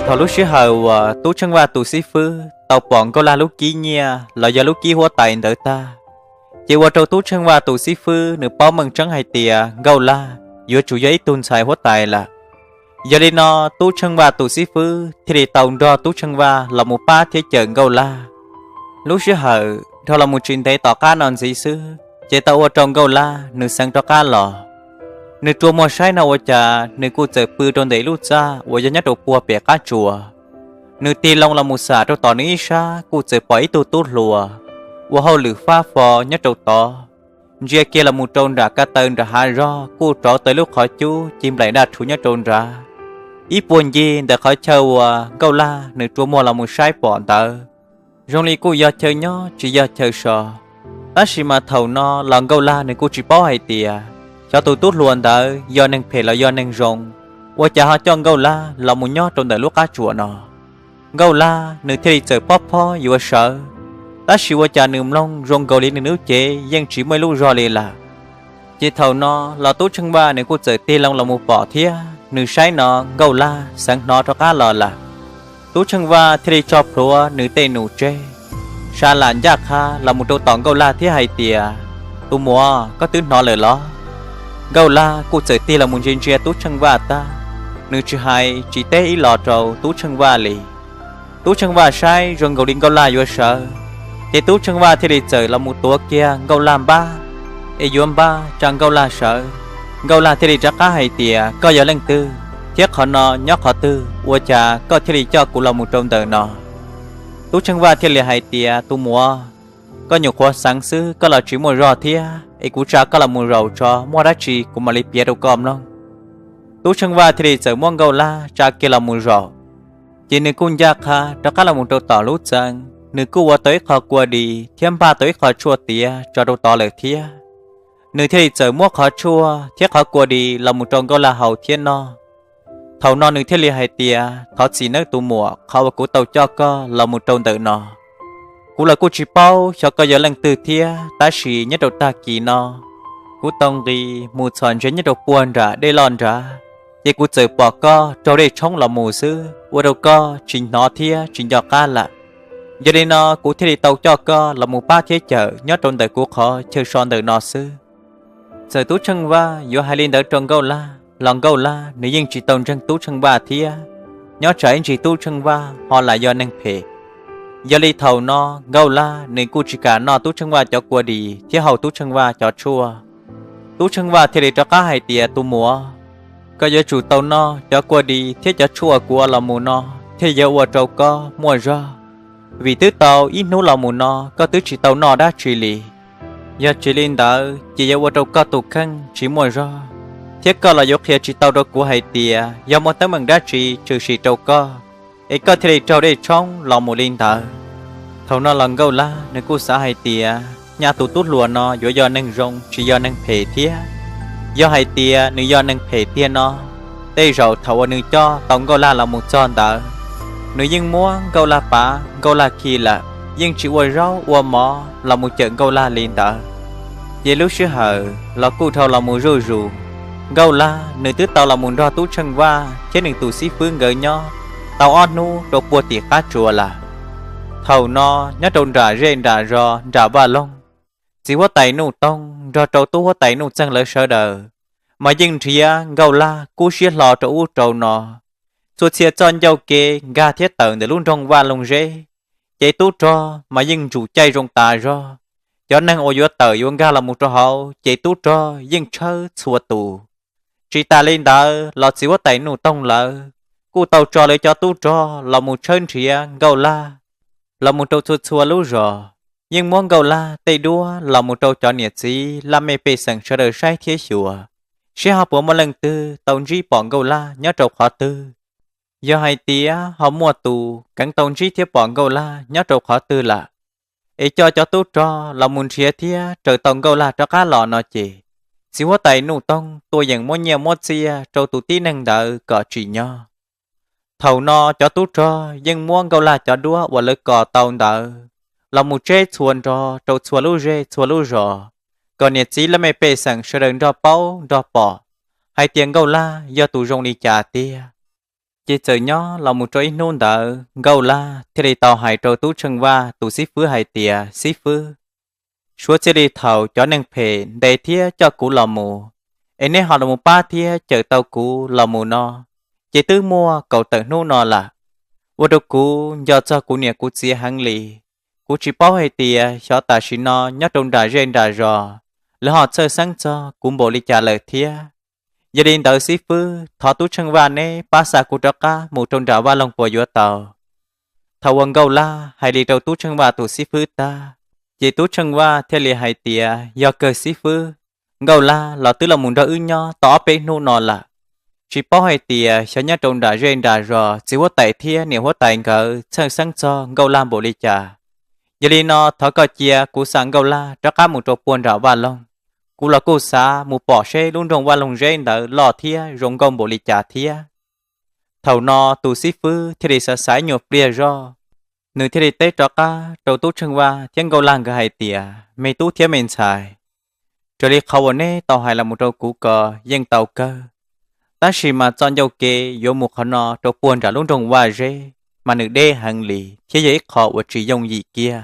Thaum lub sij hawm uas Tub Tsheej Vaj tus xib fwb tau pom Nkauj Laj lub kib nyiaj los yog lub kib huab tais ntawd tag, ces ua rau Tub Tsheej Vaj tus xib fwb nws paub meej tseeb hais tias Nkauj Laj yuav tsum yog ib tug ntxhais huab tais lawm. Yog li no, Tub Tsheej Vaj tus xib fwb thiaj li tau nrog Tub Tsheej Vaj los mus pab thiab cawm Nkauj Laj. Lub sij hawm dhau los mus tsis ntev tom qab no ntxiv xwb, ces tau ua rau Nkauj Laj nws xeev rov qab los. Nws rua muag saib no ua cas nws kuj txawm pw rau ntawm ib lub txaj uas yog nyob rau puag pem qab tsuas. Nws tig loo los mus xam rau tom nws ib sab kuj txawm pom ib tug tub hluas ua hauj lwm fab fo nyob rau tod. Ntsia kiag los mus rau nram ko taw nram hav zog kuj rov tau lub qhov cub ci nplaim daj rhuv nyob rau nrad. Ib puag ncig ntawm qhov chaw uas Nkauj Laj nws rua muag los mus saib pom ntawd, zoo li kuj yog chaw nyob tsis yog chaw so. Tab sis mas thaum no los Nkauj Laj nws kuj tsis paub hais tias xyov tus tub hluas ntawd yog neeg phem los yog neeg zoo, ua cas ho coj Nkauj Laj los mus nyob rau ntawm lub qab tsuas no. Nkauj Laj nws thiaj li txawm pob phob yuav sawv, tab sis ua cas nws mloog zoo nkaus li nws lub cev yeej tsis muaj ib lub zog li lawm. Ces thaum no los Tub Tsheej Vaj nws kuj txawm tig loo los mus pom thiab nws saib no Nkauj Laj xeev hnov rov qab los lawm. Tub Tsheej Vaj thiaj li tso plhuav nws tej num tseg, sa lam ncaj qha los mus rau tom Nkauj Laj thiab hais tias, Tus muam, koj twb hnov lawm los? Nkauj Laj kuj txawm tig los mus ntsia ntsia Tub Tsheej Vaj tag, nws tsis hais tsis teb ib los rau Tub Tsheej Vaj li. Tub Tsheej Vaj saib zoo nkaus li Nkauj Laj yuav sawv, ces Tub Tsheej Vaj thiaj li txawm los mus tuav kiag Nkauj Laj npab, es yuav npaj tsa Nkauj Laj sawv. Nkauj Laj thiaj li rov qab hais tias, Koj yog leej twg, thiab qhov no nyob qhov twg, ua cas koj thiaj li coj kuv los mus rau ntawm no? Tub Tsheej Vaj thiaj li hais tias, Tus muam, koj nyuam qhuav xeev xwb, koj los tsis muaj zog thiab, es kuv tsa koj los mus zaum tso, muaj dab tsi kuv mam li piav rau koj mloog. Tub Tsheej Vaj thiaj li txawm muab Nkauj Laj tsa kiag los mus zaum, ces nws kuj ncaj qha rov qab los mus rau tom lub txee, nws kuj ua tau ib qho kua dis thiab npaj tau ib qho tshuaj tiav tso rau tod lawm thiab. Nws thiaj li txawm muab qhov tshuaj thiab qhov kua dis los mus rau Nkauj Laj haus thiab noj. Thaum no nws thiaj li hais tias, Thov txim nawb tus muam, qhov uas kuv tau coj koj los mus rau ntawm no, kuv los kuj tsis paub xyov koj yog leej twg thiab, tab sis nyob rau tag kis no kuv tau nqis mus txhom ntses nyob rau puag nram dej loj nrad, ces kuv txawm pom koj raug dej tshoob los mus xwb, ua rau koj tsis hnov thiab tsis nco qab lawm. Yog li no kuv thiaj li tau coj koj los mus pab thiab cawm nyob rau ntawm kuv qhov chaw so ntawm no xwb. Txawm Tub Tsheej Vaj yuav hais li ntawd rau Nkauj Laj los Nkauj Laj nws yeej tsis tau ntseeg Tub Tsheej Vaj thiab, nyob tsam ib ntsis Tub Tsheej Vaj ho lam yog neeg phem. Yog li thaum no Nkauj Laj nws kuj tsis kam noj Tub Tsheej Vaj cov kua dis thiab haus Tub Tsheej Vaj cov tshuaj. Tub Tsheej Vaj thiaj li rov qab hais tias, Tus muam, koj yuav tsum tau noj cov kua dis thiab cov tshuaj kuv ua los mus no thiaj yuav ua rau koj muaj zog, vim twb tau ib hnub los mus no koj twb tsis tau noj dab tsi li. Yog tsis li ntawd ces yuav ua rau koj tus kheej tsis muaj zog, thiab koj los yuav qhia tsis tau rau kuv hais tias yog muaj teeb meem dab tsi tshwm sim rau koj, es koj thiaj li raug dej tshoob los mus li ntawd. Thaum no los Nkauj Laj nws kuj xav hais tias nyaj tus tub hluas no yuav yog neeg zoo tsis yog neeg phem thiab. Yog hais tias nws yog neeg phem tiag no, tej zaum thaum uas nws coj tau Nkauj Laj los mus txog ntawd, nws yeej muab Nkauj Laj pav Nkauj Laj khi lawm, yeej tsis ua zaub ua mov los mus cawm Nkauj Laj li ntawd. Ces lub sij hawm los kuj dhau los mus zuj zus, Nkauj Laj nws twb tau los mus nrog Tub Tsheej Vaj thiab nws tus xib fwb nkawd nyob tau ob hnub rau puag tim qab tsuas lawm. Thaum no nyob rau nram zej nram zos nram Vaj Loog, txiv huab tais Nuj Toog nrog rau tub huab tais Nuj Txeeg lawv sawv daws mas yeej nrhiav Nkauj Laj kub siab hlo rau ub rau no. Txhua txhia txoj ncauj kev nkag thiab tawm ntawm lub nroog Vaj Loog Zeb, ces tub rog mas yeej ntsum caij zoo tas zog. Cov neeg uas yuav tawm yuav nkag los mus rau hauv ces tub rog yeej tshawb txhua tus. Tsis tas li ntawd los txiv huab tais Nuj Toog lawv kuj tau tso lawv cov tub rog los mus tshawb nrhiav Nkauj Laj los mus rau txhua txhua lub zos, yeej muab Nkauj Laj tej duab los mus rau cov niam txiv laj mej pej xeem sawv daws saib thiab xyuas, seb ho puas muaj leej twg tau ntsib pom Nkauj Laj nyob rau qhov twg. Yog hais tias ho muaj tus kheev tau ntsib thiab pom Nkauj Laj nyob rau qhov twg lawm, es coj cov tub rog los mus nrhiav thiab raws tau Nkauj Laj rov qab los no ces, txiv huab tais Nuj Toog tuaj yeem muab nyiaj muab txiaj rau tus tib neeg ntawd kom tsim nyog. Thaum no cov tub rog yeej muab Nkauj Laj cov duab uas lawv kos tau ntawd los mus tseb txhua nrog rau txhua lub zej txhua lub zos, kom niam txiv laj mej pej xeem sawv daws nrog paub nrog pom hais tias Nkauj Laj yog tus zoo li cas tiag. Ces txawm nyob los mus rau ib hnub ntawd Nkauj Laj thiaj li tau hais rau tub Tsheej Vaj tus xib fwb hais tias, Xib fwb, suav txij li thaum cov neeg phem ntes thiab coj kuv los mus, es neb ho los mus pab thiab cawm tau kuv los mus no, ces twb muaj kaum tawm hnub no lawm. Ua rau kuv nco txog kuv niam kuv txiv heev li. Kuv tsis paub hais tias xyov tam sim no nyob rau nram zej nram zos lawv ho txhawj xeeb txog kuv npaum li cas lawm thiab. Yog li ntawd xib fwb, thov tub Tsheej Vaj neb pab xa kuv rov qab mus rau nram vaj loog puas yuav tau. Thaum uas Nkauj Laj hais li rau tub Tsheej Vaj tus xib fwb tag, ces tub Tsheej Vaj thiaj li hais tias, Yog kawg xib fwb, Nkauj Laj los twb los mus nrog wb nyob tau ob peb hnub no lawm. Tsis paub hais tias xyov nyob rau nram zej nram zos txiv huab tais thiab niam huab tais nkawd txhawj xeeb txog Nkauj Laj npaum li cas. Yog li no thov koj cia kuv xa Nkauj Laj rov qab mus rau puag nram vaj loog. Kuv los kuj xav mus pom seb lub nroog Vaj Loog Zeb ntawd loj thiab zoo nkauj npaum li cas thiab. Thaum no tus xib fwb thiaj li xav xav ib nyuag pliag zog, nws thiaj li teb rov qab rau tub Tsheej Vaj thiab Nkauj Laj nkawd hais tias, Me tub thiab me ntxhais, raws li qhov uas neb tau hais los mus rau kuv ko yeej tau kawg, tab sis mas txoj ncauj kev yuav mus qhov no rau puag nram lub nroog Vaj Zeb mas nws deb heev li thiab yog ib qho uas tsis yooj yim kiag.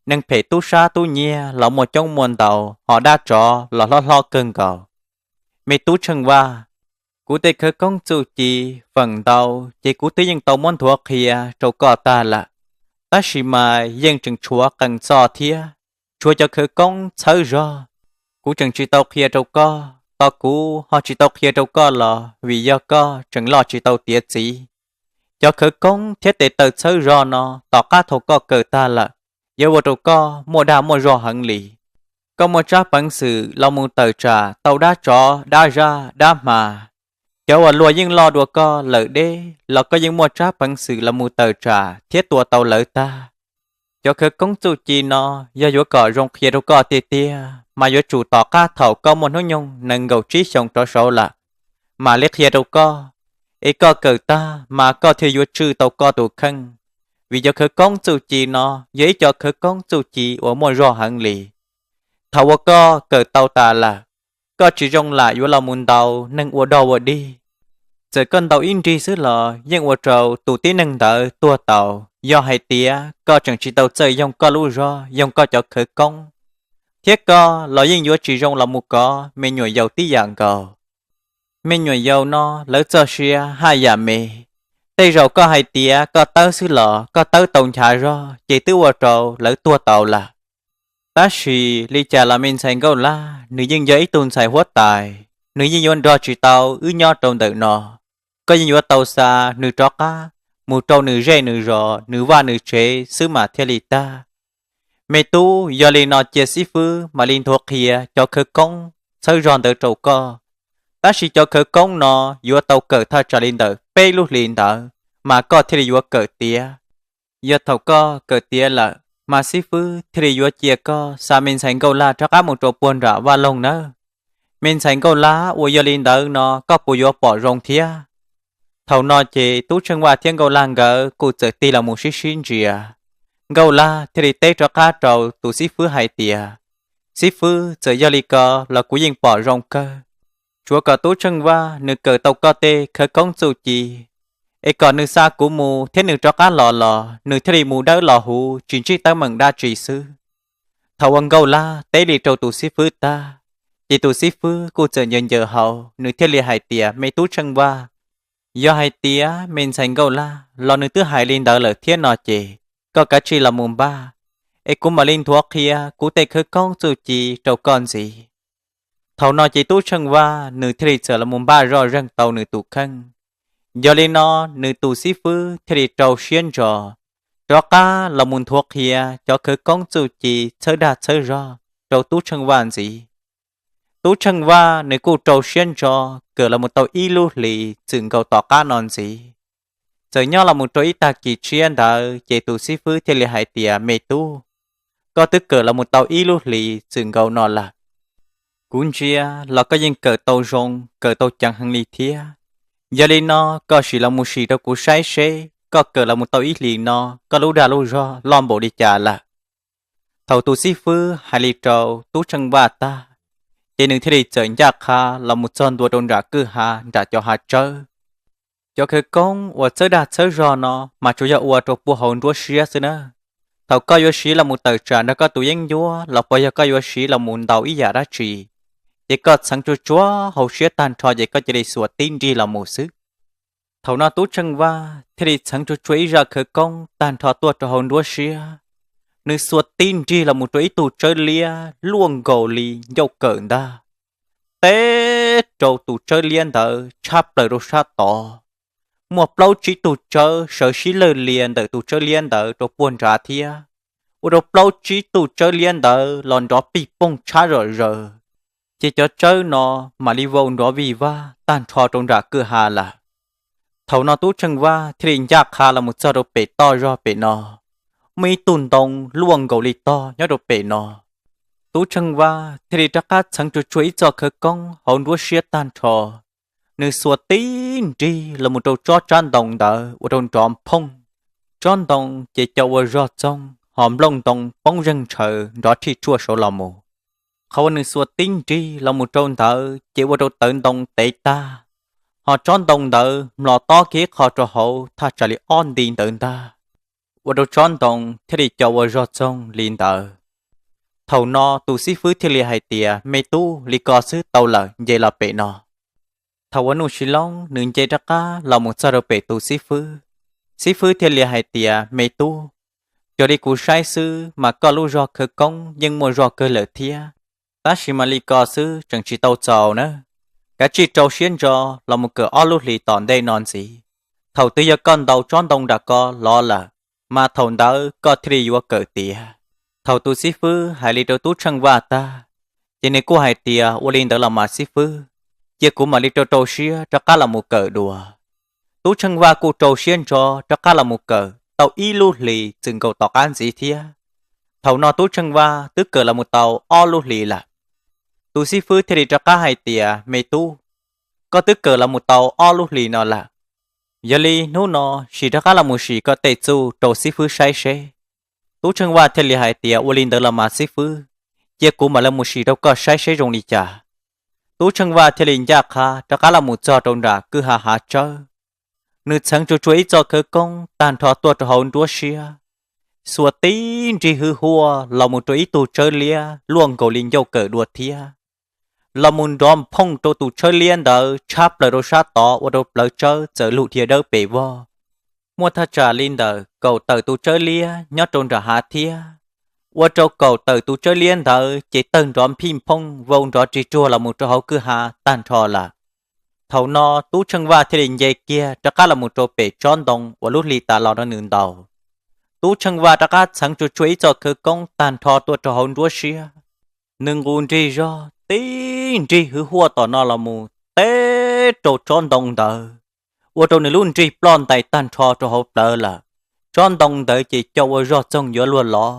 Neeg phem tub sab tub nyiag los muaj coob muaj ntau, ho dab tsov los hlob hlob kawg nkaus. Me tub Tsheej Vaj, kuv tej khawv koob txuj ci feem ntau ces kuv twb yeej tau muab nthuav qhia rau koj tag lawm, tab sis mas yeej tseem tshuav qee txoj thiab, tshuav cov khawv koob txhawb zog. Kuv tseem tsis tau qhia rau koj, tos kuv ho tsis tau qhia rau koj los vim yog koj tseem loj tsis tau tiav txiv. Cov khawv koob thiab tes taw txhawb zog no tom qab thaum koj kawm tag lawm, yuav ua rau koj muaj dag muaj zog heev li. Koj muaj tsab peev xwm los mus tawm tsam tau dab tsov dab zaj dab hma. Cov uas luag yeej loj dua koj lawm deb los koj yeej muaj tsab peev xwm los mus tawm tsam thiab tua tau lawv tag. Cov khawv koob txuj ci no yog yuav kom zoo qhia rau koj tiag tiag mas yuav tsum tom qab thaum koj muaj hnub nyoog nees nkaum tsib xyoos rov saud lawm mam li qhia rau koj, es koj kawm tag mas koj thiaj yuav tswj tau koj tus kheej. Vim cov khawv koob txuj ci no yog ib co khawv koob txuj ci uas muaj zog heev li. Thaum uas koj kawm tau tas lawm, koj tsis zoo lam yuav los mus ntaus neeg ua dog ua dig. Txawm koj ntaus ib nrig xwb los yeej ua rau tus tib neeg ntawd tuag tau, yog hais tias koj tseem tsis tau txawj yoog koj lub zog yoog koj cov khawv koob, thiab koj los yeej yuav tsis zoo los mus kov me nyuam yaus tib yam nkaus. Me nyuam yaus no lawv txoj sia haj yam me. Tej zaum koj hais tias koj tawb xwb los koj tawb tau nchav zog ces twb ua rau lawv tuag tau lawm. Tab sis li cas los me ntxhais Nkauj Laj nws yeej yog ib tug ntxhais huab tais, nws yeej yuav nrog tsis tau wb nyob rau ntawm no. Koj yeej yuav tau xa nws rov qab mus rau nws zej nws zos nws vaj nws tsev xwb mas thiaj li tag. Me tub, yog li no cia xib fwb mam li nthuav qhia cov khawv koob txhawb zog ntawd rau koj. Tab sis cov khawv koob no yuav tau kawm thaj tsam li ntawm peb lub hlis ntawd mas koj thiaj li yuav kawm tiav. Yog thaum koj kawm tiav lawm mas xib fwb thiaj li yuav cia koj xa me ntxhais Nkauj Laj rov qab mus rau puag nram vaj loog nawb. Me ntxhais Nkauj Laj, uas yog li ntawd no koj puas yuav pom zoo thiab? Thaum no ces tub Tsheej Vaj thiab Nkauj Laj nkawd kuj txawm tig los mus sib sib ntsia. Nkauj Laj thiaj li teb rov qab rau tus xib fwb hais tias, Xib fwb, txawm yog li ko los kuv yeej pom zoo kawg. Tsuav kom tub Tsheej Vaj nws kawm tau koj tej khawv koob txuj ci, es kom nws xa kuv mus thiab nws rov qab los los nws thiaj li mus dawb los huv tsis ntsib teeb meem dab tsi xwb. Thaum uas Nkauj Laj teb li rau tus xib fwb tag, ces tus xib fwb kuj txawm ncaws ncaws hauv, nws thiaj li hais tias, Me tub Tsheej Vaj, yog hais tias me ntxhais Nkauj Laj los nws twb hais li ntawd lawm thiab no ces koj kav tsij los mus npaj, es kuv mam li nthuav qhia kuv tej khawv koob txuj ci rau koj ntxiv. Thaum no ces tub Tsheej Vaj nws thiaj li txawm los mus npaj zoj zeeg tau nws tus kheej. Yog li no, nws tus xib fwb thiaj li rau siab ntso rov qab los mus nthuav qhia cov khawv koob txuj ci txhawb dag txhawb zog rau tub Tsheej Vaj ntxiv. Tub Tsheej Vaj nws kuj rau siab ntso kawm los mus tau ib lub hlis txwm nkaus tom qab no ntxiv. Txawm nyob los mus rau ib tag kis tshiab ntawd ces tus xib fwb thiaj li hais tias, Me tub, koj twb kawm los mus tau ib lub hlis txwm nkaus no lawm. Kuv ntsia los koj yeej kawm tau zoo, kawm tau ceev heev li thiab. Yog li no, koj sim los mus sim rau kuv saib seb koj kawm los mus tau ib hlis no koj lub dag lub zog loj npaum li cas lawm. Thaum tus xib fwb hais li rau tub Tsheej Vaj tag, ces nws thiaj li txawm ncaj qha los mus txog ntua rau nram kwj ha nram cov hav tsawb. Cov khawv koob uas txhawb dag txhawb zog no mas tsuas yog ua rau puag hauv nruab siab xwb na. Thaum koj yuav siv los mus tawm tsam nrog koj tus yeeb ncuab los puas yog koj yuav siv los mus ntaus ib yam dab tsi, ces koj txheev tsuag tsuag hauv siab tag nrho ces koj cia li xuas tib nrig los mus xwb. Thaum no Tub Tsheej Vaj thiaj li txheev tsuag tsuag ib zaj khawv koob tag nrho tuaj rau hauv nruab siab. Nws xuas tib nrig los mus rau ib tug tsawb liab luaj nkaus li ncauj kawm ntag. Teb rau tus tsawb liab ntawd tshab plaws rau sab tod. Muaj plaub tsib tug tsawb sawv sib lawj lias ntawm tus tsawb liab ntawd rau puag nrad thiab, ua rau plaub tsib tug tsawb liab ntawd los nrov pij poog tshab zom zaws. Ces cov tsawb no mam li vau nrov vij vag tag nrho rau nram kwj ha lawm. Thaum no Tub Tsheej Vaj thiaj li ncaj qha los mus txog rau pem toj zog pem no, muaj ib tug ntoo luaj nkaus li tog nyob rau pem no. Tub Tsheej Vaj thiaj li rov qab txheev tsuag tsuag ib txoj khawv koob hauv nruab siab tag nrho. Nws xuas tib nrig los mus rau tsob tsab ntoo ntawd ua rau nrov phooj. Tsob ntoo ces co ua zog txoog ho nplooj ntoo poob zeeg ntshaws nrov rhij tshuaj saud los mus. Qhov uas nws xuas tib nrig los mus rau ntawd ces ua rau tawv ntoo tev tag, ho tsob ntoo ntawd mlos tob kiag ib qho rau hauv thaj tsam li ob nti ntawd ntag, ua rau tsob ntoo thiaj li co ua zog txoog li ntawd. Thaum no tus xib fwb thiaj li hais tias, Me tub, li ko xwb tau lawm, nce los pem no. Thaum uas Nuj Sis Loob nws nce rov qab los mus txog rau pem tus xib fwb, xib fwb thiaj li hais tias, Me tub, cuag li kuv saib xwb mas koj lub zog khawv koob yeej muaj zog kawg lawm thiab, tab sis mas li ko xwb tseem tsis tau txaus na. Kav tsij rau siab ntso los mus kawm ob lub hlis tom ntej no ntxiv. Thaum twg yog koj ntaus tsob ntoo nram ko lov lawm, mas thaum ntawd koj thiaj li yuav kawm tiav. Thaum tus xib fwb hais li rau Tub Tsheej Vaj tag, ces nws kuj hais tias, Ua li ntawd los mas xib fwb, cia kuv mam li rau rau siab rov qab los mus kawm dua. Tub Tsheej Vaj kuj rau siab ntso rov qab los mus kawm tau ib lub hlis txwm nkaus tom qab ntxiv thiab. Thaum no Tub Tsheej Vaj twb kawm los mus tau ob lub hlis lawm. Tus xib fwb thiaj li rov qab hais tias, Me tub, koj twb kawm los mus tau ob lub hlis no lawm, yog li hnub no sim rov qab los mus sim koj tej txuj rau xib fwb saib seb. Tub Tsheej Vaj thiaj li hais tias, Ua li ntawd los mas xib fwb, cia kuv mam li mus sim rau koj saib seb zoo li cas. Tub Tsheej Vaj thiaj li ncaj qha rov qab los mus txog rau nram kwj ha hav tsawb. Nws txheev tsuag tsuag ib txoj khawv koob tag nrho tuaj rau hauv nruab siab, xuas tib nrig hwj huaj los mus rau ib tug tsawb liab luaj nkaus li ncauj kawm dua thiab, los mus nrov phooj rau tus tsawb liab ntawd tshab plaws rau sab tod ua rau plawv tsawb txawm lug dhia dawb pes vog. Muaj thaj tsam li ntawm kaum tawm tus tsawb liab nyob rau nram hav thiab, ua rau kaum tawm tus tsawb liab ntawd ces tawg nrov phij phooj vau nrov ris ruag los mus rau hauv kwj ha tag nrho lawm. Thaum no Tub Tsheej Vaj thiaj li nce kiag rov qab los mus rau pem tsob ntoo uas lub hli tas los rau nws ntaus. Tub Tsheej Vaj rov qab txheev tsuag tsuag ib txoj khawv koob tag nrho tuaj rau hauv nruab siab. Nws nqus nrig zog tib nrig hwj huaj tom no los mus teb rau tsob ntoo ntawd, ua rau nws lub nrig ploj ntais tag nrho rau hauv plawv lawm. Tsob ntoo ntawd ces co ua zog txoog yuav luag lov,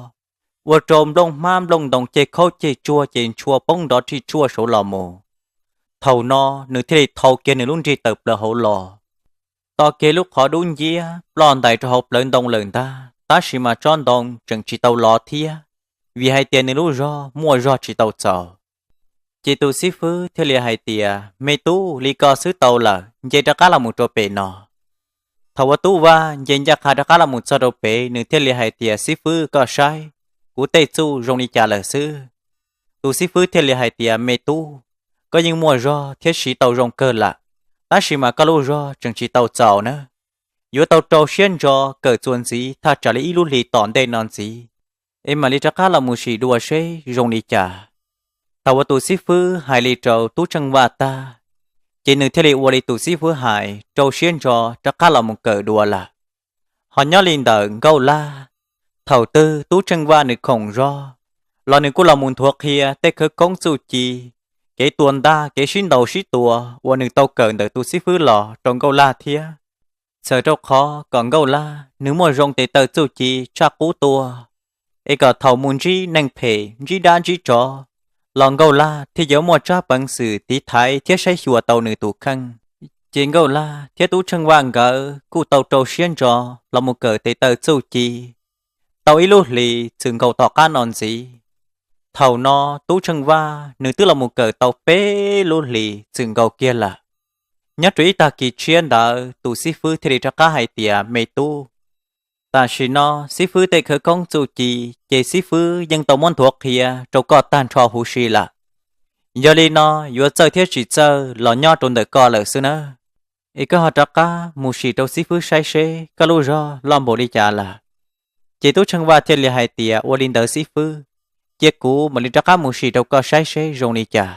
ua rau nplooj hmab nplooj ntoo ceg khaub ceg tsuag ces ntshua poob nrov rhij tshuaj saud los mus. Thaum no nws thiaj li thau kiag nws lub nrig tawm plaws hauv los. Tos kiag lub qhov dub nciab ploj ntais rau hauv plawv ntoo lawm ntag, tab sis mas tsob ntoo tseem tsis tau lov thiab, vim hais tias nws lub zog muaj zog tsis tau txaus. Ces tus xib fwb thiaj li hais tias, Me tub, li ko xwb tau lawm, nce rov qab los mus rau pem no. Thaum uas Tub Vaj nce ncaj qha rov qab los mus txog rau pem, nws thiaj li hais tias, Xib fwb, koj saib, kuv tej txuj zoo li cas lawm xwb? Tus xib fwb thiaj li hais tias, Me tub, koj yeej muaj zog thiab siv tau zoo kawg lawm, tab sis mas koj lub zog tseem tsis tau txaus na. Yuav tau rau siab ntso kawm txuas ntxiv thaj tsam li ib lub hlis tom ntej no ntxiv, es mam li rov qab los mus sim dua seb zoo li cas. Thaum uas tus xib fwb hais li rau Tub Tsheej Vaj tag, ces nws thiaj li ua li tus xib fwb hais, rau siab ntso rov qab los mus kawm dua lawm. Ho nyob li ntawm Nkauj Laj, thaum twg Tub Tsheej Vaj nws khoom zog, los nws kuj los mus nthuav qhia tej khawv koob txuj ci, kev tua ntaj, kev sib ntaus sib tua uas nws tau kawm ntawm tus xib fwb los rau Nkauj Laj thiab. Txhawm rau qhov kom Nkauj Laj nws muaj zoo tes taw txuj ci tshaj qub tuaj, es kom thaum mus ntsib neeg phem ntsib dab ntsib tsov los Nkauj Laj thiaj yuav muaj tsab peev xwm tiv thaiv thiab saib xyuas tau nws tus kheej. Ces Nkauj Laj thiab Tub Tsheej Vaj nkawd kuj tau rau siab ntso los mus kawm tes taw txuj ci tau ib lub hlis txwm nkaus tom qab no ntxiv. Thaum no Tub Tsheej Vaj nws twb los mus kawm tau peb lub hlis txwm nkaus kiag lawm. Nyob rau ib tag kis tshiab ntawd tus xib fwb thiaj li rov qab hais tias, Me tub, tam sim no xib fwb tej khawv koob txuj ci ces xib fwb yeej tau muab nthuav qhia rau koj tag nrho huv si lawm. Yog li no yuav txawj thiab tsis txawj los nyob rau ntawm koj lawm xwb nawb. Es koj ho rov qab mus sim rau xib fwb saib seb koj lub zog loj npaum li cas lawm. Ces Tub Tsheej Vaj thiaj li hais tias, Ua li ntawd xib fwb, cia kuv mam li rov qab mus sim rau koj saib seb zoo li cas.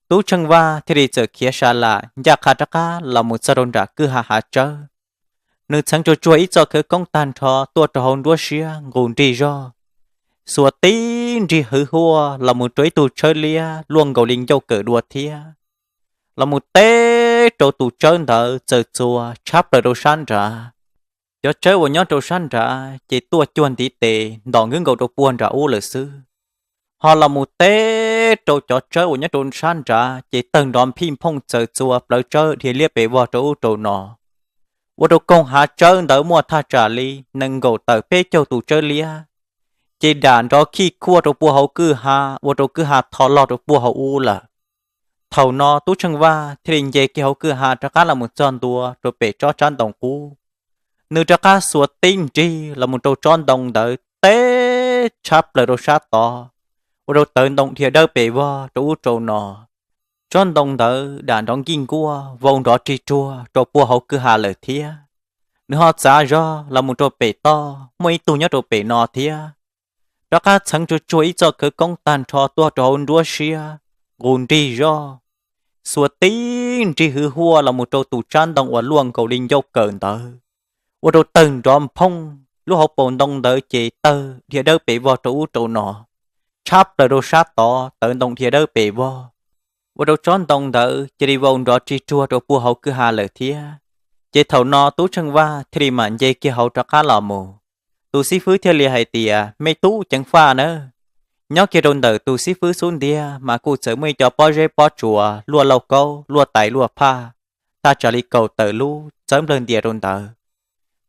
Tub Tsheej Vaj thiaj li txawm khiav sa lam ncaj qha rov qab los mus txog rau nram kwj ha hav tsawb. Nws txheev tsuag tsuag ib txoj khawv koob tag nrho tuaj rau hauv nruab siab nqus nrig zog, xuas tib nrig hwv huaj los mus rau ib tug tshawb liab luaj nkaus li ncauj kawm dua thiab, los mus teb rau tus tsawb ntawd txawm txuas tshab plaws rau sab nrad. Cov tsawb uas nyob rau sab nrad ces tuaj cuag ntiv tes ntom nkwb nkaus rau puag nram ub lawm xwb. Ho los mus teb rau cov tsawb uas nyob rau sab nrad ces tawg nrov phij phooj txawm txuas plawv tsawb dhia liab pes vog rau ub rau no, ua rau koog hav tsawb ntawd muaj thaj tsam li nees nkaum tawm peb caug tus tsawb liab, ces dam nrov khij khuaj rau puag hauv kwj ha, ua rau kwj ha tho log rau puag hauv ub lawm. Thaum no Tub Tsheej Vaj thiaj li nce kiag hauv kwj ha rov qab los mus txog ntua rau pem tsob tsab ntoo qub. Nws rov qab xuas tib nrig los mus rau tsob ntoo ntawd teb tshab plaws rau sab tod, ua rau tawv ntoo dhia dawb pes vog rau ub rau no. Tsob ntoo ntawd dam nrov nkij nkuaj vau nrov rig ruag rau puag hauv kwj ha lawm thiab. Nws ho txav zog los mus rau pem toj, muaj ib tug nyob rau pem no thiab. Rov qab txheev tsuag tsuag ib txoj khawv koob tag nrho tuaj rau hauv nruab siab nqus nrig zog, xuas tib nrig hwv huaj los mus rau tus tsab ntoo uas luaj nkaus li ncauj kawm ntawd, ua rau tawg nrov phooj, lub hauv paus ntoo ntawd ces tawg dhia dawb pes vog rau ub rau no, tshab plaws rau sab tod tawv ntoo dhia dawb pes vog, ua rau tsob ntoo ntawd cia li vau nrov rig ruag rau puag hauv kwj ha lawm thiab. Ces thaum no Tub Tsheej Vaj thiaj li mam nce kiag hauv rov qab los mus. Tus xib fwb thiaj li hais tias, Me tub ceev faj nawb, nyob kiag rau ntawm tus xib fwb xub ntiag mas kuj txawm muaj ib co pob zeb pob tsuas luaj lauj kaub luaj tais luaj phaj, thaj tsam li kaum tawm lub txawb nplawg ntias rau ntawd.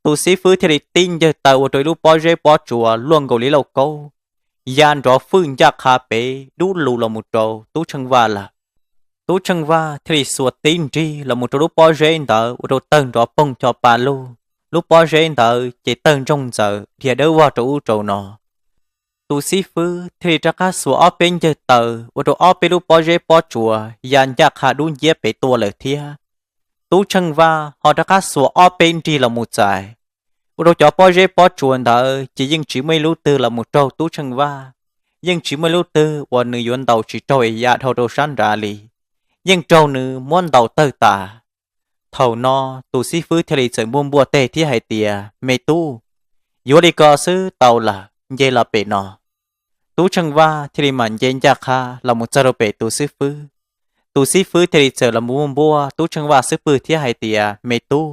Tus xib fwb thiaj li tib ncawg taw ua rau ib lub pob zeb pob tsuas luaj nkaus li lauj kaub ya nrov fwj ncaj qha pem dub lug los mus rau Tub Tsheej Vaj lawm. Tub Tsheej Vaj thiaj li xuas tib nrig los mus rau lub pob zeb ntawd ua rau tawg nrov poog cho pa lug, lub pob zeb ntawd ces tawg ntsoog ntxaws dhia dawb vog rau ub rau no. Tus xib fwb thiaj li rov qab xuas ob peb ncawg taw ua rau ob peb lub pob zeb pob tsuas ya ncaj qha dub nciab pem tuaj lawm thiab. Tub Tsheej Vaj ho rov qab xuas ob peb nrig los mus txais, ua rau cov pob zeb pob tsuas ntawd ces yeej tsis muaj ib lub twg los mus raug Tub Tsheej Vaj, yeej tsis muaj ib lub twg uas nws yuav ntaus tsis raug es ya dhau rau sab nrad li, yeej raug nws muab ntaus tawg tas. Thaum no tus xib fwb thiaj li txawm npuaj npuaj teg thiab hais tias, Me tub, yuav li ko xwb tau lawm, nce los pem no. Tub Tsheej Vaj thiaj li mam nce ncaj qha los mus txog rau pem tus xib fwb. Tus xib fwb thiaj li txawm los npuaj npuaj Tub Tsheej Vaj xub pwg thiab hais tias, Me tub,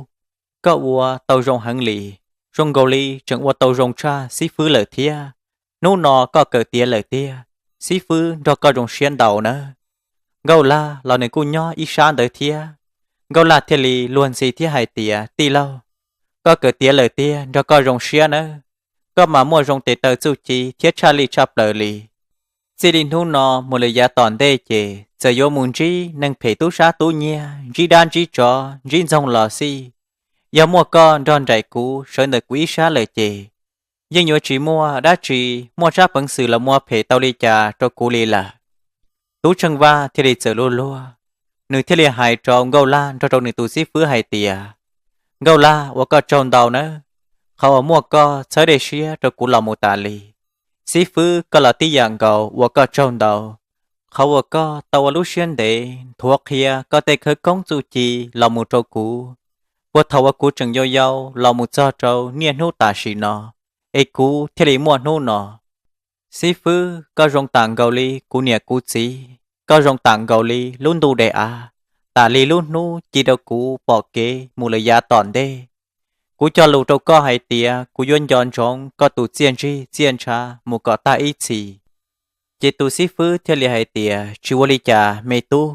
koj ua tau zoo heev li, zoo nkaus li tseem ua tau zoo tshaj xib fwb lawm thiab. Hnub no koj kawm tiav lawm tiag, xib fwb nrog koj zoo siab ntau nawb. Nkauj Laj los nws kuj nyob ib sab ntawd thiab. Nkauj Laj thiaj li luag ntxhi thiab hais tias, Tij laug, koj kawm tiav lawm tiag, nrog koj zoo siab nawb. Koj mas muaj zoo tes taw txuj ci thiab tshaj lij tshaj plaws li. Txij li hnub no mus lawm yav tom ntej ces txawm yuav mus ntsib neeg phem tub sab tub nyiag, ntsib dab ntsib tsov, ntsib ntxoog los xij, yog muaj koj nrog nraim kuv sawv ntawm kuv ib sab lawm ces yeej yuav tsis muaj dab tsi muaj tsab peev xwm los mus ua phem tau li cas rau kuv li lawm. Tub Tsheej Vaj thiaj li txawm luag luag, nws thiaj li hais rau Nkauj Laj nrog rau nws tus xib fwb hais tias, Nkauj Laj, ua koj tsaug ntau nawb, qhov uas muaj koj txhawb dej siab rau kuv los mus tas li. Xib fwb, koj los tib yam nkaus, ua koj tsaug ntau, qhov uas koj tau ua lub siab ntev nthuav qhia koj tej khawv koob txuj ci los mus rau kuv, puag thaum uas kuv tseem yau yau los mus txog rau niaj hnub tam sim no, es kuv thiaj li muaj hnub no. Xib fwb, koj zoo tam nkaus li kuv niam kuv txiv, koj zoo tam nkaus li lub ntuj dej av, tas li lub hnub ci rau kuv pom kev mus lawm yav tom ntej. Kuv cog lus rau koj hais tias kuv yuav nco ntsoov koj tus txiaj ntsig txiaj ntsha mus kom tag ib txhis. Ces tus xib fwb thiaj li hais tias, Tsis ua li cas me tub,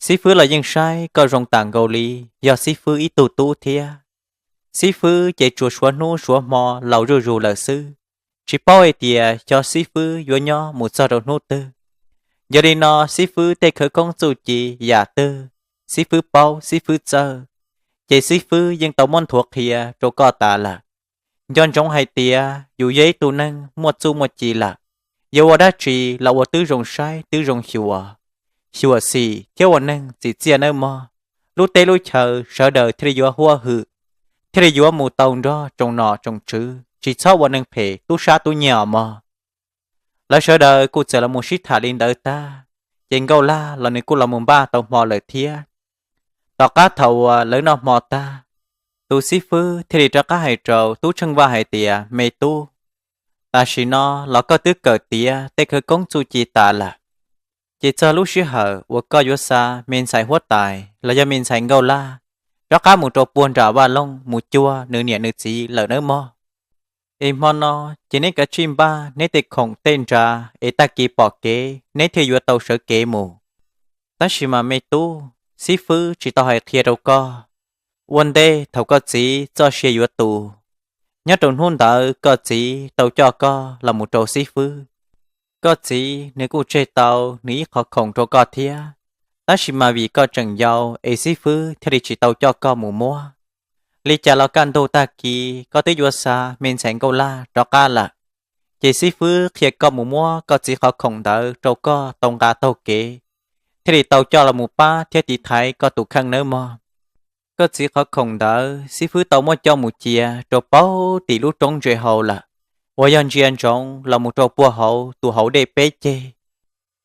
xib fwb los yeej saib koj zoo tam nkaus li yog xib fwb ib tug tub thiab. Xib fwb ces tsuas suav hnub suav hmo laus zuj zus lawm xwb, tsis paub hais tias xyov xib fwb yuav nyob mus txog rau hnub twg. Yog li no xib fwb tej khawv koob txuj ci yam twg xib fwb paub xib fwb txawj, ces xib fwb yeej tau muab nthuav qhia rau koj tas lawm. Nco ntsoov hais tias yus yog ib tug neeg muaj txuj muaj ci lawm, yuav ua dab tsi los ua twb zoo saib twb zoo xyuas, xyuam xim thiab ua neeg txim txiaj nawb mog. Lub teb lub chaw sawv daws thiaj li yuav huaj hwm, thiaj li yuav mus tau nrog tsoom nom tsoom tswv, tsis txhob ua neeg phem tub sab tub nyiag os mog. Lawv sawv daws kuj txawm los mus sib tham li ntawd tag, ces Nkauj Laj los nws kuj los mus npaj tau hmo lawm thiab. Tom qab thaum uas lawv noj hmo tag, tus xib fwb thiaj li rov qab hais rau Tub Tsheej Vaj hais tias, Me tub, tam sim no los koj twb kawm tiav tej khawv koob txuj ci tas lawm, ces txog lub sij hawm uas koj yuav xa me ntxhais huab tais los yog me ntxhais Nkauj Laj rov qab mus rau puag nram vaj loog mus cuag nws niam nws txiv lawm nawb mog. Es hmo no ces neb kav tsij npaj neb tej khoom tej nra, es tag kis pom kev neb thiaj yuav tau sawv kev mus. Tab sis mas me tub, xib fwb tsis tau hais qhia rau koj. Ua ntej thaum koj txiv txoj sia yuav tu, nyob rau hnub ntawd koj txiv tau coj koj los mus rau xib fwb. Koj txiv nws kuj tseg tau nws ib qhov khoom rau koj thiab, tab sis mas vim koj tseem yau es xib fwb thiaj li tsis tau coj koj mus muab. Li cas los kaj ntug tag kis koj twb yuav xa me ntxhais Nkauj Laj rov qab lawm, ces xib fwb qhia koj mus muab koj txiv qhov khoom ntawd rau koj tau nqa taug kev, thiaj li tau coj los mus pab thiab tiv thaiv koj tus kheej nawb mog. Koj txiv qhov khoom ntawd xib fwb tau muab coj mus cia rau puag tim lub roob ntse hau lawm, uas yog ntsia ntsoov los mus rau puag hauv tus hauv dej peb ceg.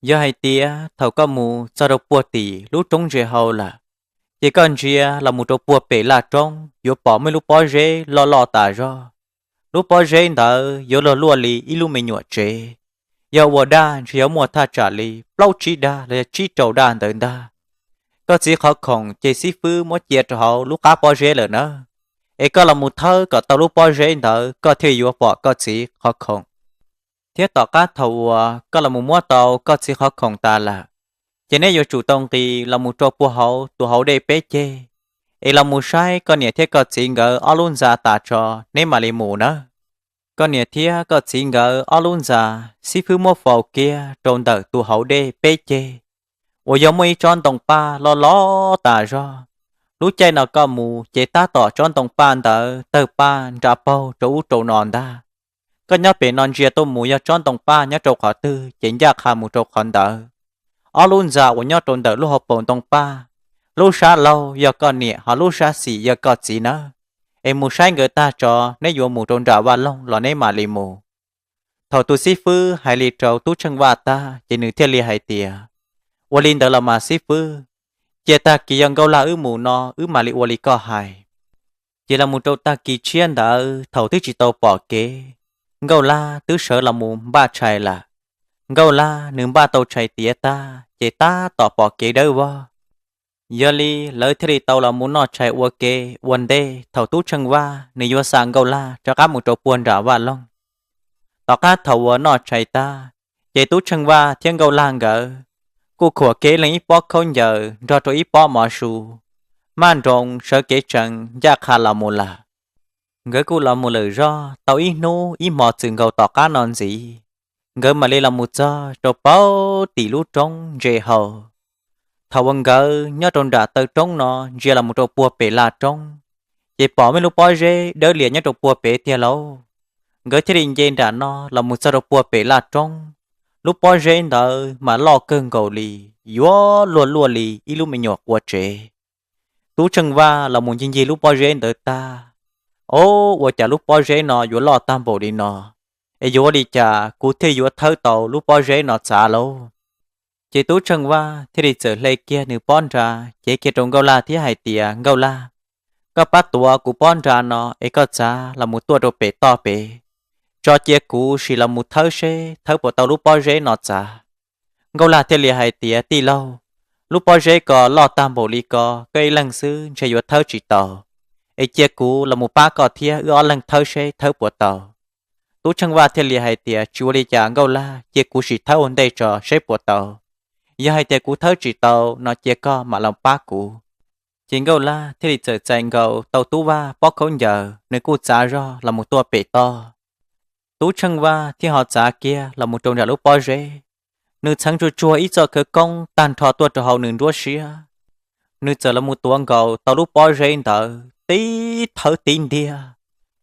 Yog hais tias thaum koj mus txog rau puag tim lub roob ntse hau lawm, ces koj ntsia los mus rau puag pem laj roob yuav pom muaj ib lub pob zeb loj loj tas zog. Lub pob zeb ntawd yuav luag luaj li ib lub me nyuam tsev. Yog ua daj ntshe yuav muaj thaj tsam li plaub tsib daj los yog tsib rau daj ntawd ntag. Koj txiv qhov khoom ces xib fwb muab cia rau hauv lub qab pob zeb lawm nawb. Es koj los mus thawb kom tau lub pob zeb ntawd koj thiaj yuav pom koj txiv qhov khoom. Thiab tom qab thaum uas koj los mus muab tau koj txiv qhov khoom tas lawm, ces neb yuav tsum tau nqis los mus rau puag hauv tus hauv dej peb ceg, es los mus saib koj niam thiab koj txiv nkawd ob lub ntxa tas tso neb mam li mus nawb. Koj niam thiab koj txiv nkawd ob lub ntxa, xib fwb muab faus kiag rau ntawm tus hauv dej peb ceg, uas yog muaj ib tsob ntoo paj loj loj tas zog. Lub caij no koj mus ces tab tom tsob ntoo paj ntawd tawg paj nra paug rau ub rau no ntag. Koj nyob pem no ntsia tuaj mus yog tsob ntoo paj nyob rau qhov twg ces ncaj qha mus rau qhov ntawd. Ob lub ntxa uas nyob rau ntawm lub hauv paus ntoo paj, lub sab laug yog koj niam ho lub sab xis yog koj txiv nawb. Es mus saib nkawd tag tso neb yuav mus rau nram vaj loog los neb mam li mus. Thaum tus xib fwb hais li rau tub Tsheej Vaj tag ces nws thiaj li hais tias, ua li ntawd los mas xib fwb, cia tag kis yog Nkauj Laj wb mus no wb mam li ua li koj hais. Ces los mus rau tag kis tshiab ntawd thaum twb tsis tau pom kev, Nkauj Laj twb sawv los mus npaj tshais lawm. Nkauj Laj nws npaj tau tshais tiav tag ces tab tom pom kev dawb vog. Yog li lawv thiaj li tau los mus noj tshais ua ke ua ntej thaum tub Tsheej Vaj nws yuav xa Nkauj Laj rov qab mus rau puag nram vaj loog. Tom qab thaum uas noj tshais tag, ces tub Tsheej Vaj thiab Nkauj Laj nkawd kuj khuam kiag leej ib pob khaub ncaws nrog rau ib pob mov su, maj nroos sawv kev tsees ncaj qha los mus lawm. Nkawd kuj los mus lawm zoj tau ib hnub ib hmos txwm nkaus tom qab no ntxiv, nkawd mam li los mus txog rau puag tim lub roob ntse hau. Thaum uas nkawd nyob rau nram taw roob no ntsia los mus rau puag pem laj roob, ces pom muaj lub pob zeb dawb lias nyob rau puag pem tiag lauj. Nkawd thiaj li nce nram no los mus txog rau puag pem laj roob. Lub pob zeb ntawd mas loj kawg nkaus li, yuav luag luaj li ib lub me nyuam qua tsev. Tub Tsheej Vaj los mus ncig ncig lub pob zeb ntawd tag, o, ua cas lub pob zeb no yuav loj tag npaum li no, es yuav ua li cas kuv thiaj yuav thawb tau lub pob zeb no txav lauj? Ces tub Tsheej Vaj thiaj li txawm hle kiag nws pob nra cev kiag rau Nkauj Laj thiab hais tias, Nkauj Laj, koj pab tuav kuv pob nra no es koj txav los mus tuaj rau pem toj pem, tso cia kuv sim los mus thawb seb thawb puas tau lub pob zeb no txav. Nkauj Laj thiaj li hais tias, Tij laug, lub pob zeb ko loj tag npaum li ko, koj ib leeg xwb ntshe yuav thawb tsis tau, es cia kuv los mus pab koj thiab wb ob leeg thawb seb thawb puas tau. Tub Tsheej Vaj thiaj li hais tias, Tsis ua li cas Nkauj Laj, cia kuv sim thawb ua ntej tso seb puas tau. Yog hais tias kuv thawb tsis tau no cia koj mam los pab kuv. Ces Nkauj Laj thiaj li txawm txais nkaus tau tub Vaj pob khaub ncaws, nws kuj txav zog los mus tuaj pem toj. Tub Tsheej Vaj thiaj ho txav kiag los mus rau nram lub pob zeb. Nws txheev tsuag tsuag ib txoj khawv koob tag nrho tuaj rau hauv nws nruab siab. nws txawm los mus tuav nkaus tau lub pob zeb ntawd tib thawb tib ntiag,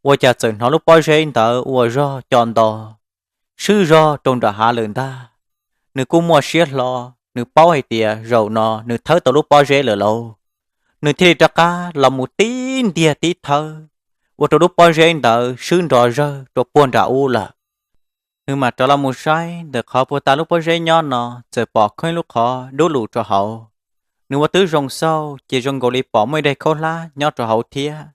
ua cas txawm hnov lub pob zeb ntawd ua zog co nto swb zog rau nram hav lawm ntag. Nws kuj muaj siab hlo, nws paub hais tias zaum no nws thawb tau lub pob zeb lawm lauj. Nws thiaj li rov qab los mus tib ntiag tib thawb, ua rau lub pob zeb ntawd swb nrov zawg rau puag nram ub lawm. Nws mam rov los mus saib ntawm qhov puag ta lub pob zeb nyob no, txawm pom khoob ib lub qhov dub lug rau hauv. Nws ua twb zoo xauj ces zoo nkaus li pom muaj ib daim khaub hlab nyob rau hauv thiab.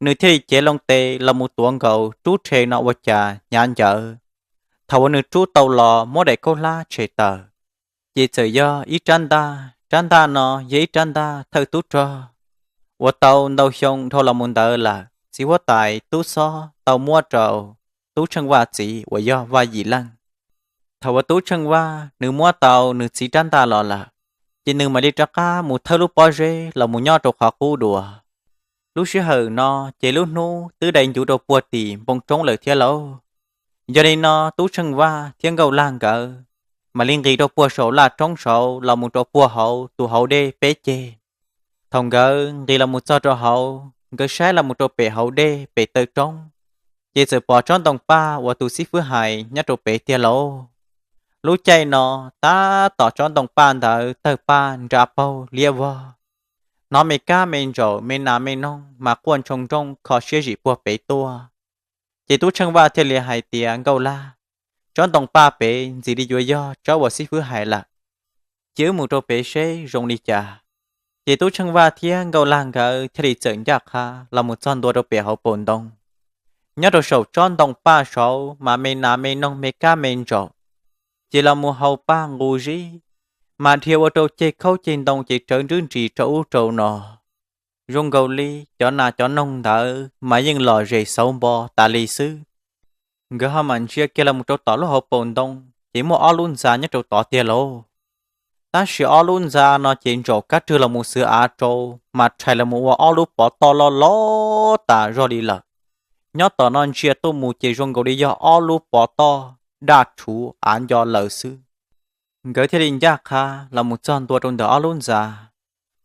Nws thiaj li cev loo tes los mus tuav nkaus rub rhe no ua cas hnyav ncawv. Thaum uas nws rub tau los muab daim khaub hlab tshem tawm, ces txawm yog ib rab ntaj. Rab ntaj no yog ib rab ntaj thawj tub rog uas tau ntau xyoo dhau los mus ntawd lawm, txiv huab tais tub xob tau muab rau tub Tsheej Vaj txiv uas yog Vaj Yim Leej. Thaum uas tub Tsheej Vaj nws muab tau nws txiv rab ntaj los lawm, ces nws mam li rov qab mus thawb lub pob zeb los mus nyob rau qhov qub dua. Lub sij hawm no ces lub hnub twb dai ncuv rau puag tim npoo roob lawm thiab lauj. Yog li no tub Tsheej Vaj thiab Nkauj Lag nkawd mam li nqis rau puag saum laj roob saud los mus rau puag hauv tus hauv dej peb ceg. Thaum nkawd nqis los mus txog rau hauv, nkawd saib los mus rau pem hauv dej pem taw roob, ces txawm pom tsob ntoo paj uas tus xib fwb hais nyob rau pem tiag lauj. Lub caij no tab tom tsob ntoo paj ntawd tawg paj nra paug liab vog, hnov me kab me ntsaum me nas me noog mas quaj ntshoo nrooj kho siab zim puag pem tuaj. Ces tub Tsheej Vaj thiaj li hais tias, Nkauj Lag, tsob ntoo paj pem ntxim li yuav yog tsob uas xib fwb hais lawm. Cia wb mus rau pem seb zoo li cas. Ces tub Tsheej Vaj thiab Nkauj Lag nkawd thiaj li txawm ncaj qha los mus txog ntua rau pem hauv paus ntoo. Nyob rau saum tsob ntoo paj saud mas me nas me noog me kab me ntsaum ces los mus haus paj nqus zib, mas dhia ua rau ceg khaub ceg ntoo ces rawv nrwb nris rau ub rau no. Zoo nkaus li cov nas cov noog ntawd mas yeej lom zem xauv npo tas li xwb. Nkawd ho mam ntsia kiag los mus rau tom lub hauv paus ntoo, ces muaj ob lub ntxa nyob rau tod tiag lauj. Tab sis ob lub ntxa no ces ntsaum kab rwg los mus xwv av rau, mas rhais los mus ua ob lub pov toj loj loj tas zog li lawm. Nyob tom no ntsia tuaj mus ces zoo nkaus li yog ob lub pov toj daj rhuv av nco laws xwb. Nkawd thiaj li ncaj qha los mus txog ntua rau ntawm ob lub ntxa.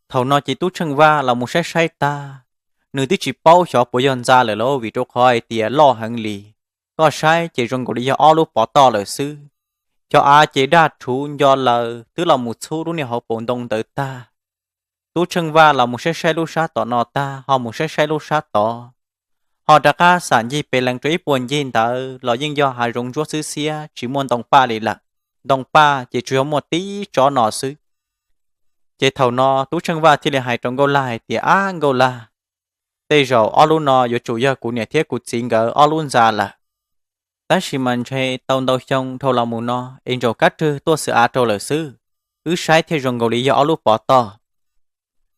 Thaum no ces tub Tsheej Vaj los mus saib saib tag, nws twb tsis paub xyov puas yog ntxa lawm lauj, vim rau qhov hais tias loj heev li. Koj saib ces zoo nkaus li yog ob lub pov toj lawm xwb. Cov av ces daj rhuv nco laws twb los mus txhub lub niag hauv paus ntoo ntawd tag. Tub Tsheej Vaj los mus saib saib lub sab tom no tag ho mus saib saib lub sab tod, ho rov qab xam ncig pes lees rau ib puag ncig ntawd los yeej yog hav zoov ntsuab xwb xiab tsis muaj ntoo paj li lawm. Ntoo paj ces tsuas yog muaj tib tsob no xwb. Ces thaum no tub Tsheej Vaj thiaj li hais rau Nkauj Lag hais tias, Ab Nkauj Lag, tej zaum ob lub no yuav tsum yog kuv niam thiab kuv txiv nkawd ob lub ntxa lawm. Tab sis mas ntshe tau ntau xyoo dhau los mus no es ntsaum kab rwg tuaj xwv av rau lawm xwb, wb saib thiaj zoo nkaus li yog ob lub pov toj.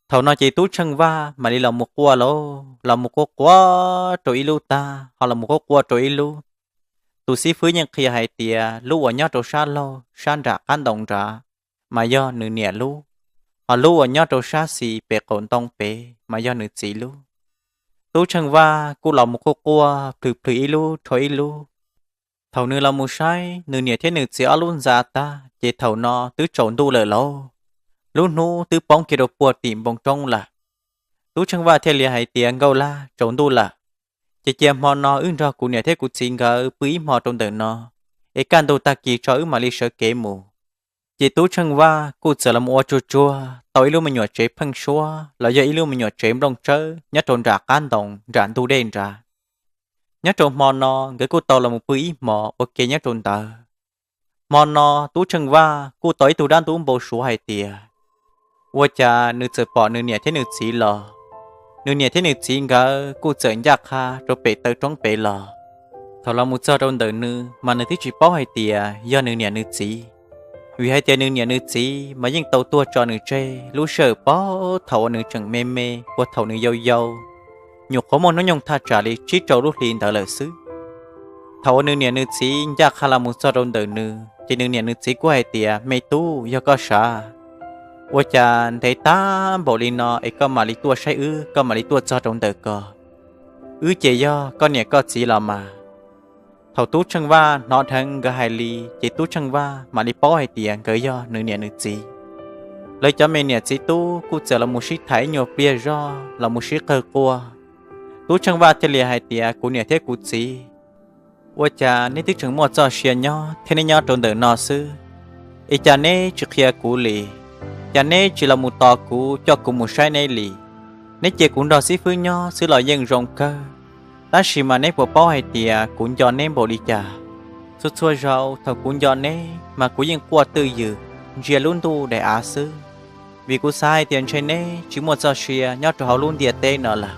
Thaum no ces tub Tsheej Vaj mam li los mus quaj lauj, los mus quaj quaj rau ib lub tag ho los mus quaj quaj rau ib lub. Tus xib fwb yeej qhia hais tias lub uas nyob rau sab laug sab nram qab ntoo nrad mas yog nws niam lub, ho lub uas nyob rau sab xis pem qaum ntoo pem mas yog nws txiv lub. Tub Tsheej Vaj kuj los mus quaj quaj plhws plhws ib lub rau ib lub. Thaum nws los mus saib nws niam thiab nws txiv ob lub ntxa tag ces thaum no twb tsaus ntuj lawm lauj. Lub hnub twb poob kiag rau puag tim npoo roob lawm. Tub Tsheej Vaj thiaj li hais tias, Nkauj Lag, tsaus ntuj lawm, ces cia hmo no wb nrog kuv niam thiab kuv txiv nkawd pw ib hmo rau ntawm no, es kaj ntug tag kis tso wb mam li sawv kev mus. Ces tub Tsheej Vaj kuj txawm los ua tsuag tsuag tau ib lub me nyuam tsev pheej suab los yog ib lub me nyuam tsev nplooj tsawb nyob rau nram qab ntoo nram ntug dej nrad. Nyob rau hmo no nkawd kuj tau los mus pw ib hmos ua ke nyob rau ntawd. Hmo no tub Tsheej Vaj kuj tau ib tug dab ntub npau suav hais tias ua cas nws txawm pom nws niam thiab nws txiv los. Nws niam thiab nws txiv nkawd kuj txawm ncaj qha rau pem taw roob pem los. Thaum los mus txog rau ntawm nws mas nws twb tsis paub hais tias yog nws niam nws txiv, vim hais tias nws niam nws txiv mas yeej tau tuag tso nws tseg lub sij hawm puag thaum uas nws tseem me me puag thaum nws yau yau, nyuam qhuav muaj hnub nyoog thaj tsam li tsib rau lub hli ntawd lawm xwb. Thaum uas nws niam nws txiv ncaj qha los mus txog rau ntawm nws ces nws niam nws txiv kuj hais tias, Me tub, yog koj sav, ua cas ntev tag npaum li no es koj mam li tuaj saib wb, koj mam li tuaj txog rau ntawm ko? Wb ces yog koj niam koj txiv los mas. Thaum tub Tsheej Vaj hnov dheev nkawd hais li ces tub Tsheej Vaj mam li paub hais tias nkawd yog nws niam nws txiv. Lawv cov me niam txiv tub kuj txawm los mus sib tham ib nyuag pliag zog los mus sib qawg quaj. Tub Tsheej Vaj thiaj li hais tias, Kuv niam thiab kuv txiv, ua cas neb twb tseem muaj txoj sia nyob thiab neb nyob rau ntawm no xwb, es cas neb tsis qhia kuv li? Cas neb tsis los mus tos kuv coj kuv mus saib neb li? Neb cia kuv nrog xib fwb nyob xwb los yeej zoo kawg, tab sis mas neb puas paub hais tias kuv nco neb npaum li cas? Txhua txhua zaus thaum kuv nco neb mas kuv yeej quaj twj ywm ntsia lub ntuj daim av xwb, vim kuv xav hais tias ntshe neb tsis muaj txoj sia nyob rau hauv lub ntiaj teb no lawm.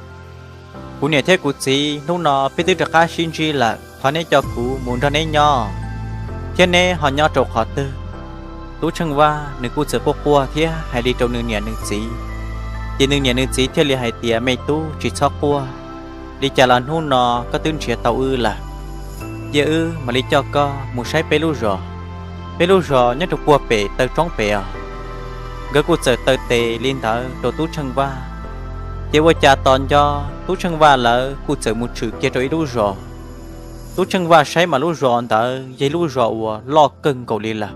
Kuv niam thiab kuv txiv, hnub no peb twb rov qab sib ntsib lawm, thov neb coj kuv mus nrog neb nyob, thiab neb ho nyob rau qhov twg? Tub Tsheej Vaj nws kuj txawm quaj quaj thiab hais li rau nws niam nws txiv. Ces nws niam nws txiv thiaj li hais tias, Me tub, tsis txhob quaj, li cas los hnub no koj twb nrhiav tau wb lawm. Cia wb mam li coj koj mus saib peb lub zos. Peb lub zos nyob rau puag pem taw roob pem os. Nkawd kuj txawm taw tes li ntawd rau Tub Tsheej Vaj. Ces ua cas tos nco Tub Tsheej Vaj lawv kuj txawm mus tshwm kiag rau ib lub zos. Tub Tsheej Vaj saib mas lub zos ntawd yog ib lub zos uas loj kawg nkaus li lawm.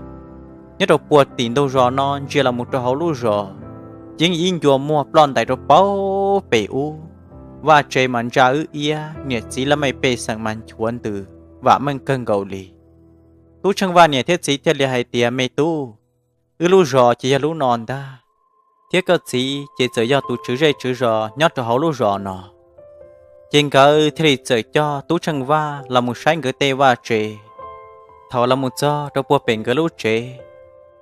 Nyob rau puag tim ntug zos no ntsia los mus rau hauv lub zos, yeej ib ncua muag ploj ntais rau puag pem ub. Vaj tsev mas ntsa wb iab, niam txiv laj mej pej xeem mas nchuav ntws vam meej kawg nkaus li. Tub Tsheej Vaj niam thiab txiv thiaj li hais tias, Me tub, wb lub zos ces yog lub no ntag, thiab koj txiv ces txawm yog tus tswv zej tswv zos nyob rau hauv lub zos no. Ces nkawd thiaj li txawm coj Tub Tsheej Vaj los mus saib nkawd tej vaj tsev. Thaum los mus txog rau puag pem nkawd lub tsev,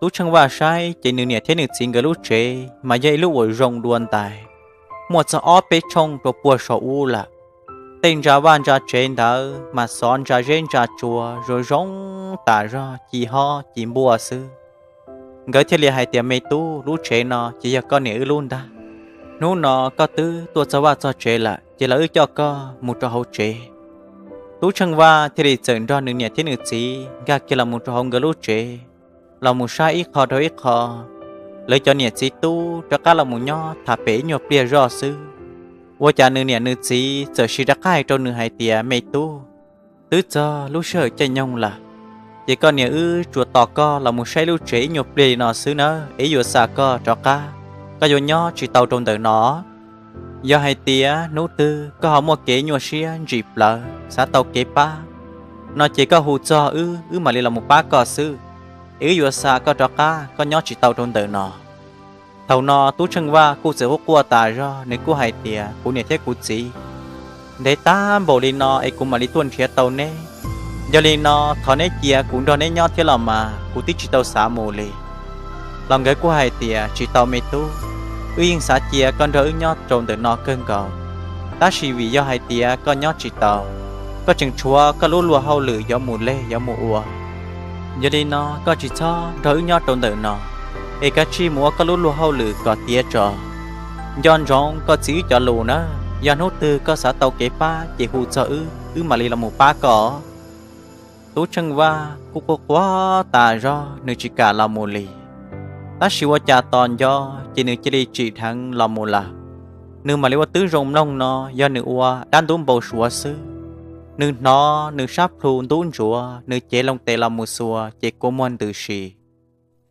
Tub Tsheej Vaj saib ces nws niam thiab nws txiv nkawd lub tsev mas yog ib lub uas zoo dua ntais, muaj txog ob peb tshooj rau puag saum ub lawm. Tej ntsa vaj ntsa tsev ntawd mas xov ntsa zeb ntsa tsua zoo zoo tas zog ci hob ci npuaj xwb. Nkawd thiaj li hais tias, Me tub, lub tsev no ces yog koj niam wb lub ntag. Hnub no koj twb tuaj txog vaj txog tsev lawm, ces los wb coj koj mus rau hauv tsev. Tub Tsheej Vaj thiaj li txawm nrog nws niam thiab nws txiv nkag kiag los mus rau hauv nkawd lub tsev, los mus saib ib qho rau ib qho. Lawv cov niam txiv tub rov qab los mus nyob tham pem ib nyuag pliag zoj xwb, ua cas nws niam nws txiv txawm sis rov qab hais rau nws hais tias, Me tub, twb txog lub sij hawm caij nyoog lawm, ces koj niam wb tsuas tos koj los mus saib lub tsev ib nyuag pliag li no xwb nawb, es yuav xa koj rov qab, koj yuav nyob tsis tau rau ntawm no. Yog hais tias hnub twg koj ho muaj kev nyuaj siab ntsim plawv xav tau kev pab no ces koj hu txog wb, wb mam li los mus pab koj xwb, es wb yuav xa koj rov qab, koj nyob tsis tau rau ntawm no. Thaum no Tub Tsheej Vaj kuj txawm quaj quaj tas zog, nws kuj hais tias, Kuv niam thiab kuv txiv, ntev tag npaum li no es kuv mam li tuaj nrhiav tau neb. Yog li no thov neb cia kuv nrog neb nyob thiab los mas, kuv twb tsis tau xav mus li. Los nkawd kuj hais tias, Tsis tau me tub, wb yeej xav cia koj nrog wb nyob rau ntawm no kawg nkaus, tab sis vim yog hais tias koj nyob tsis tau, koj tseem tshuav koj lub luag hauj lwm yuav mus leg yuav mus ua. Yog li no koj tsis txhob nrog wb nyob rau ntawm no, es kav tsij mus ua koj lub luag hauj lwm kom tiav tso. Nco ntsoov koj txiv wb cov lus nawb, yog hnub twg koj xav tau kev pab ces hu txog wb, wb mam li los mus pab koj. Tub Tsheej Vaj kuj quaj quaj tas zog, nws tsis kam los mus li. Tab sis ua cas tos nco ces nws cia li tsim dheev los mus lawm. Nws mam li ua tib zoo mloog no, yog nws ua dab ntub npau suav xwb. Nws hnov nws sab plhu ntub ntsuav, nws cev loo tes los mus xuas ces kua muag ntws si.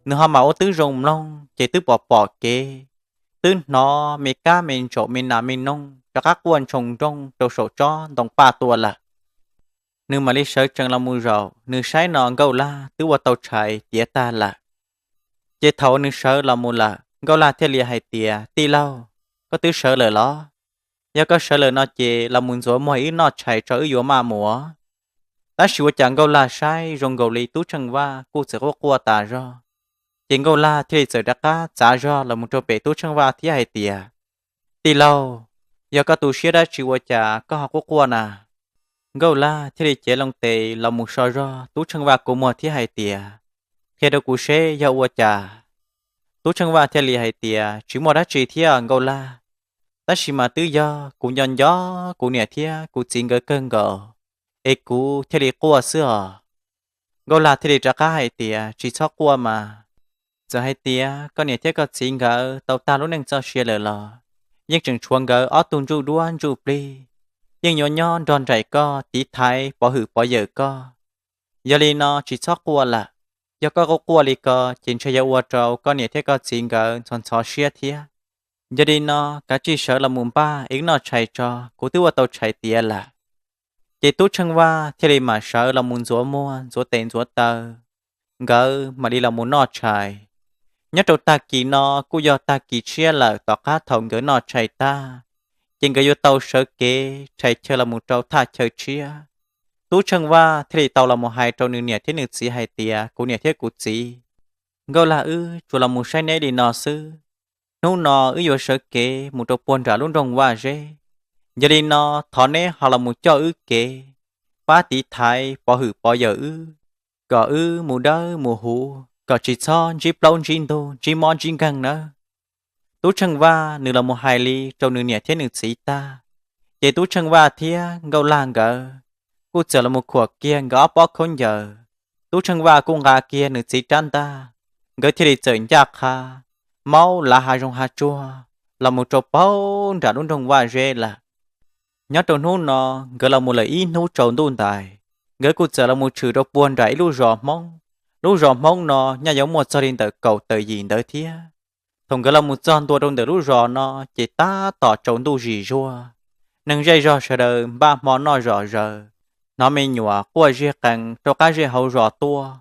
Nws ho mam ua tib zoo mloog ces twb pom pom kev, twb hnov me kab me ntsaum me nas me noog rov qab quaj ntshoo nrooj rau saum tsob ntoo paj tuaj lawm. Nws mam li sawv tsees los mus zaum, nws saib no Nkauj Laj twb ua tau tshais tiav tag lawm. Ces thaum nws sawv los mus lawm, Nkauj Laj thiaj li hais tias, Tij laug, koj twb sawv lawm los? Yog koj sawv lawm no ces los mus ntxuav muag ib noj tshais tso wb yuav maj mus. Tab sis ua cas Nkauj Laj saib zoo nkaus li Tub Tsheej Vaj kuj txawm quaj quaj tas zog. Ces Nkauj Laj thiaj li txawm rov qab txav zog los mus rau pem Tub Tsheej Vaj thiab hais tias, Tij laug, yog koj tu siab dab tsi ua cas koj ho quaj quaj na? Nkauj Laj thiaj li cev loo tes los mus so zog Tub Tsheej Vaj kua muag thiab hais tias, Qhia rau kuv seb yog ua cas? Tub Tsheej Vaj thiaj li hais tias, Tsis muaj dab tsi thiab Nkauj Laj, tab sis mas twb yog kuv nco nco kuv niam thiab kuv txiv nkawd kawg nkaus, es kuv thiaj li quaj xwb os. Nkauj Laj thiaj li rov qab hais tias, Tsis txhob quaj mas. Txawm hais tias koj niam thiab koj txiv nkawd tau tag lub neej txoj sia lawm los yeej tseem tshuav nkawd ob tug ntsuj duab ntsuj plig, yeej yuav nyob nrog nraim koj, tiv thaiv pov hwm pov yawm koj. Yog li no tsis txhob quaj lawm, Yog koj quaj quaj li ko ces ntshe yuav ua rau koj niam thiab koj txiv nkawd ntxhov ntxhov siab thiab. Yog li no kav tsij sawv los mus npaj ib noj tshais tso, kuv twb ua tau tshais tiav lawm. Ces Tub Tsheej Vaj thiaj li mam sawv los mus ntxuav muag ntxuav tes ntxuav taw, nkawd mam li los mus noj tshais. Nyob rau tag kis no kuj yog tag kis tshiab lawm, tom qab thaum nkawd noj tshais tag, ces nkawd yuav tau sawv kev rhais chaw los mus rau thaj chaw tshiab. Tub Tsheej Vaj thiaj li tau los mus hais rau nws niam thiab nws txiv hais tias, kuv niam thiab kuv txiv, Nkauj Lag wb tsuas los mus saib neb li no xwb. Hnub no wb yuav sawv kev mus rau puag nram lub nroog Vaj Zeb. Yog li no thov neb ho los mus coj wb kev, pab tiv thaiv pov hwm pov yawm wb, kom wb mus dawb mus huv, kom tsis txhob ntsib plaub ntsib ntug ntsib mob ntsib nkeeg nawb. Tub Tsheej Vaj nws los mus hais li rau nws niam thiab nws txiv tag, ces Tub Tsheej Vaj thiab Nkauj Lag nkawd kuj txawm los mus khuam kiag nkawd ob pob khaub ncaws. Tub Tsheej Vaj kuj nqa kiag nws txiv rab ntaj, nkawd thiaj li txawm ncaj qha maub lav hav zoov hav tsuag los mus rau puag nram lub nroog Vaj Zeb lawm. Nyob rau hnub no nkawd los mus lawm ib hnub tsaus ntuj ntais, nkawd kuj txawm los mus tshwm rau puag nram ib lub zos Hmoob. Lub zos Hmoob no nyaj yuav muaj txog li ntawm kaum tawm yim ntawd thiab. Thaum nkawd los mus txog ntua rau ntawm lub zos no ces tab tom tsaus ntuj zis zuag, neeg zej zog sawv daws npaj hmo noj zom zaws, hnov me nyuam quaj ziag qees rau qab zej hauv zos tuaj,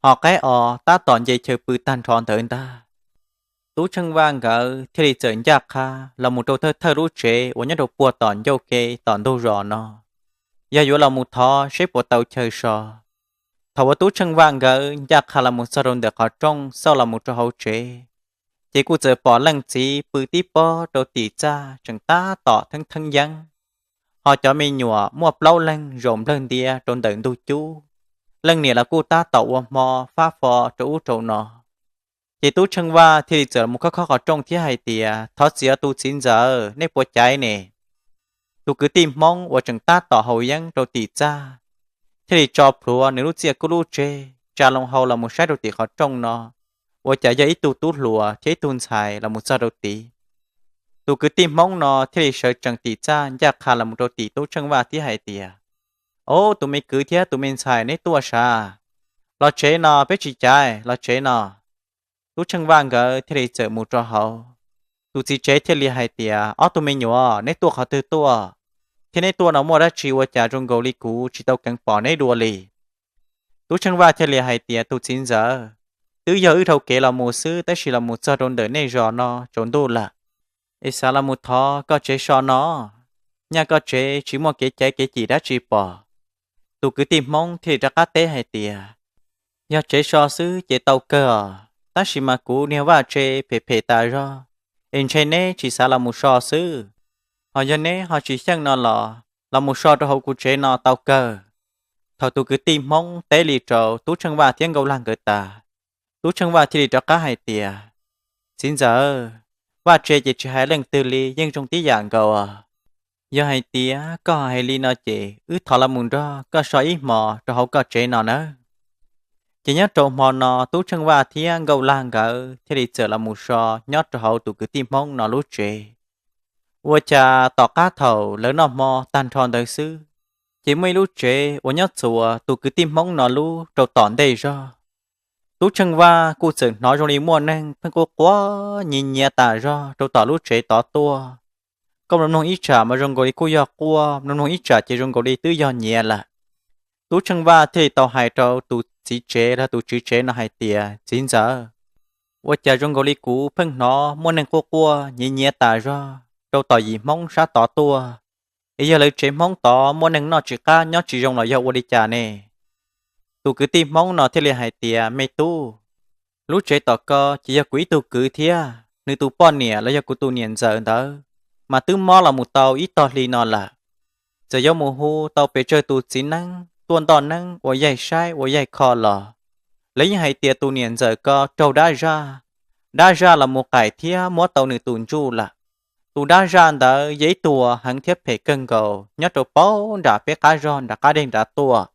ho qaib os tab tom nce chaw pw tag nrho ntawd ntag. Tub Tsheej Vaj nkawd thiaj li txawm ncaj qha los mus rau thawj thawj lub tsev uas nyob rau puag tom ncauj ke tom ntug zos no, yog yuav los mus thov seb puas tau chaw so. Thaum uas Tub Tsheej Vaj nkawd ncaj qha los mus txog rau ntawm qhov rooj xauj los mus rau hauv tsev, ces kuj txawm pom leej txiv pw tib pob rau tim txaj tseem tab tom theeb theeb yeeb, ho cov me nyuam muaj plaub leeg zaum nplawg ntia rau ntawm ntug cub. Leej niam los kuj tab tom ua hmo fab fo rau ub rau no. Ces Tub Tsheej Vaj thiaj li txawm los mus khob khob qhov rooj thiab hais tias, Thov txim os tus txiv ntxawm, nej puas caiv ne? Tus kwv tij Hmoob uas tseem tab tom haus yeeb rau tim txaj thiaj li tso plhuav nws lub txiaj kub lub tseg tsa loo hau los mus saib rau tim qhov rooj no, ua cas yog ib tug tub hluas thiab ib tug ntxhais los mus txog rau tid. Tus kwv tij Hmoob no thiaj li sawv tsees tim txaj ncaj qha los mus rau tim Tub Tsheej Vaj thiab hais tias, Ob, tus me kwv thiab tus me ntxhais, neb tuaj sav? Los tsev no, peb tsis caiv, los tsev no. Tub Tsheej Vaj nkawd thiaj li txawm mus rau hauv. Tus txiv tsev thiaj li hais tias, Ob tug me nyuam, neb tuaj qhov twg tuaj? Thiab neb tuaj no muaj dab tsi ua cas zoo nkaus li kuv tsis tau keev pom neb dua li? Tub Tsheej Vaj thiaj li hais tias, Tus txiv ntxawm, twb yog wb dhau kev los mus xwb, tab sis los mus txog rau ntawm nej zos no tsaus ntuj lawm, es xav los mus thov koj tsev so no, nyaj koj tsev tsis muaj kev caiv kev cim dab tsi pom. Tus kwv tij Hmoob thiaj li rov qab teb hais tias, Yog tsev so xwb ces tau kawg os, tab sis mas kuv niag vaj tse phem phem tas zog, es ntshe neb tsis xav los mus so xwb. Ho yog neb ho tsis xyeej no los los mus so rau hauv kuv tsev no tau kawg. Thaum tus kwv tij Hmoob teb li rau Tub Tsheej Vaj thiab Nkauj Lag nkawd tas, Tub Tsheej Vaj thiaj li rov qab hais tias, Txiv ntxawm, vaj tse ces tsis hais leej twg li, yeej zoo tib yam nkaus. Yog hais tias koj hais li no ces wb thov los mus nrog koj so ib hmos rau hauv koj tsev no nawb. Ces nyob rau hmo no Tub Tsheej Vaj thiab Nkauj Lag nkawd thiaj li txawm los mus so nyob rau hauv tus kwv tij Hmoob no lub tsev. Ua cas tom qab thaum lawv noj hmo tag nrho ntawd xwb, ces muaj ib lub tsev uas nyob txuas tus kwv tij Hmoob no lub rau tom ntej zog. Tub Tsheej Vaj kuj txawm hnov zoo li muaj neeg pheej quaj quaj nyiav nyiav tas zog rau tom lub tsev tod tuaj. Koj mloog mloog ib tsam mas zoo nkaus li kuj yog quaj, mloog mloog ib tsam ces zoo nkaus li twb yog nyiav lawm. Tub Tsheej Vaj thiaj li tau hais rau tus txiv tsev los tus tswv tsev no hais tias, Txiv ntxawm, ua cas zoo nkaus li kuv pheej hnov muaj neeg quaj quaj nyiav nyiav tas zog rau tom yim Hmoob sab tod tuaj, es yog lawv tsev Hmoob tod muaj neeg noj tsis qab nyob tsis zoo los yog ua li cas ne? Tus kwv tij Hmoob no thiaj li hais tias, Me tub, lub tsev tom ko ces yog kuv ib tug kwv thiab nws tus poj niam los yog kuv tus niam ntxawm ntawd mas twb mob los mus tau ib tog hli no lawm. Txawm yuav mus hu tau pes tsawg tus txiv neeb tuaj ntoj neeb ua yaig saib ua yaig kho los, lawv yeej hais tias tus niam ntxawm ko raug dab zaj, dab zaj los mus qaim thiab muab tau nws tus ntsuj lawm. Tus dab zaj ntawd yog ib tug uas heev thiab phem kawg nkaus nyob rau paub nram peb qab zog nram qab deg nrad tuaj.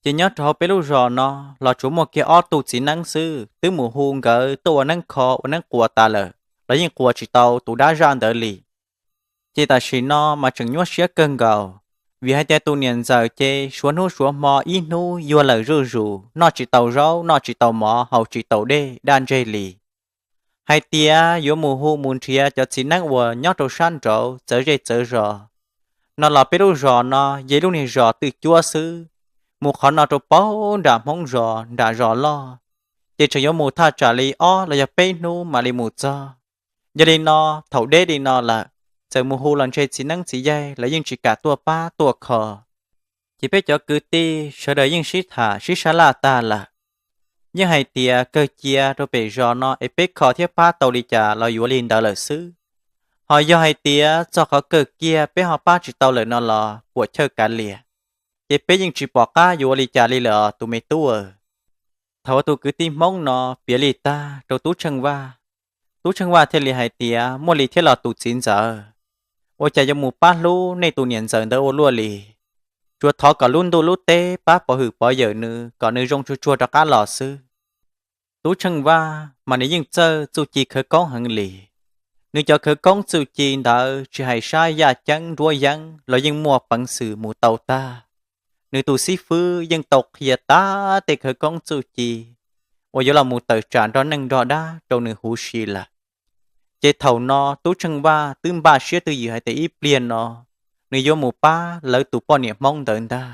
Ces nyob rau hauv peb lub zos no los tsuas muaj kiag ob tug txiv neeb xwb, twb mus hu nkawd tuaj ua neeb kho ua neeb quas tas lawm los yeej quas tsis tau tus dab zaj ntawd li. Ces tam sim no mas tseem nyuaj siab kawg nkaus, Vim hais tias tus niam ntxawm ces suav hnub suav hmo ib hnub yuag lawm zuj zus, noj tsis tau zaub, noj tsis tau mov, haus tsis tau dej, daj ntseg li. Hais tias yuav mus hu mus nrhiav cov txiv neeb uas nyob rau sab nraud txawv zej txawv zos no los peb lub zos no yog ib lub niag zos twj cuab xwb, mus qhov no rau paub nram Hmoob zos nram zos loj, ces tseem yuav mus thaj tsam li ob los yog peb hnub mam li mus txog. Yog li no, thaum deb li no lawm, txawm mus hu los ntshe txiv neeb txiv yaig lawv yeej tsis kam tuaj pab tuaj kho. Ces peb cov kwv tij sawv daws yeej sib tham sib sab laj tag lawm, yeej hais tias kawg cia rau pem zos no es peb kho thiab pab tau li cas los yuav li ntawd lawm xwb. Ho yog hais tias txog qhov kawg kiag peb ho pab tsis tau lawm no los puam chawj kav liam, ces peb yeej tsis pom qab yuav ua li cas li lawm os tus me tub. Thaum uas tus kwv tij Hmoob no piav li tag rau Tub Tsheej Vaj, Tub Tsheej Vaj thiaj li hais tias, muaj li thiab los tus txiv ntxawm, ua cas yuav mus pab hlub nej tus niam ntxawm ntawd ua luaj li? Tsuas thov kom lub ntuj lub teb pab pov hwm pov yawm nws kom nws zoo tsuag tsuag rov qab los xwb. Tub Tsheej Vaj mas nws yeej txawj txuj ci khawv koob heev li. Nws cov khawv koob txuj ci ntawd tsis hais sab yaj ceeb nruab yeeb los yeej muaj peev xwm mus tau tag. Nws tus xib fwb yeej tau qhia tas tej khawv koob txuj ci uas yuav los mus tawm tsam nrog neej nrog dab rau nws huv si lawm. Ces thaum no Tub Tsheej Vaj twb npaj siab twj ywm hais tias ib pliag no nws yuav mus pab lawv tus poj niam Hmoob ntawd ntag.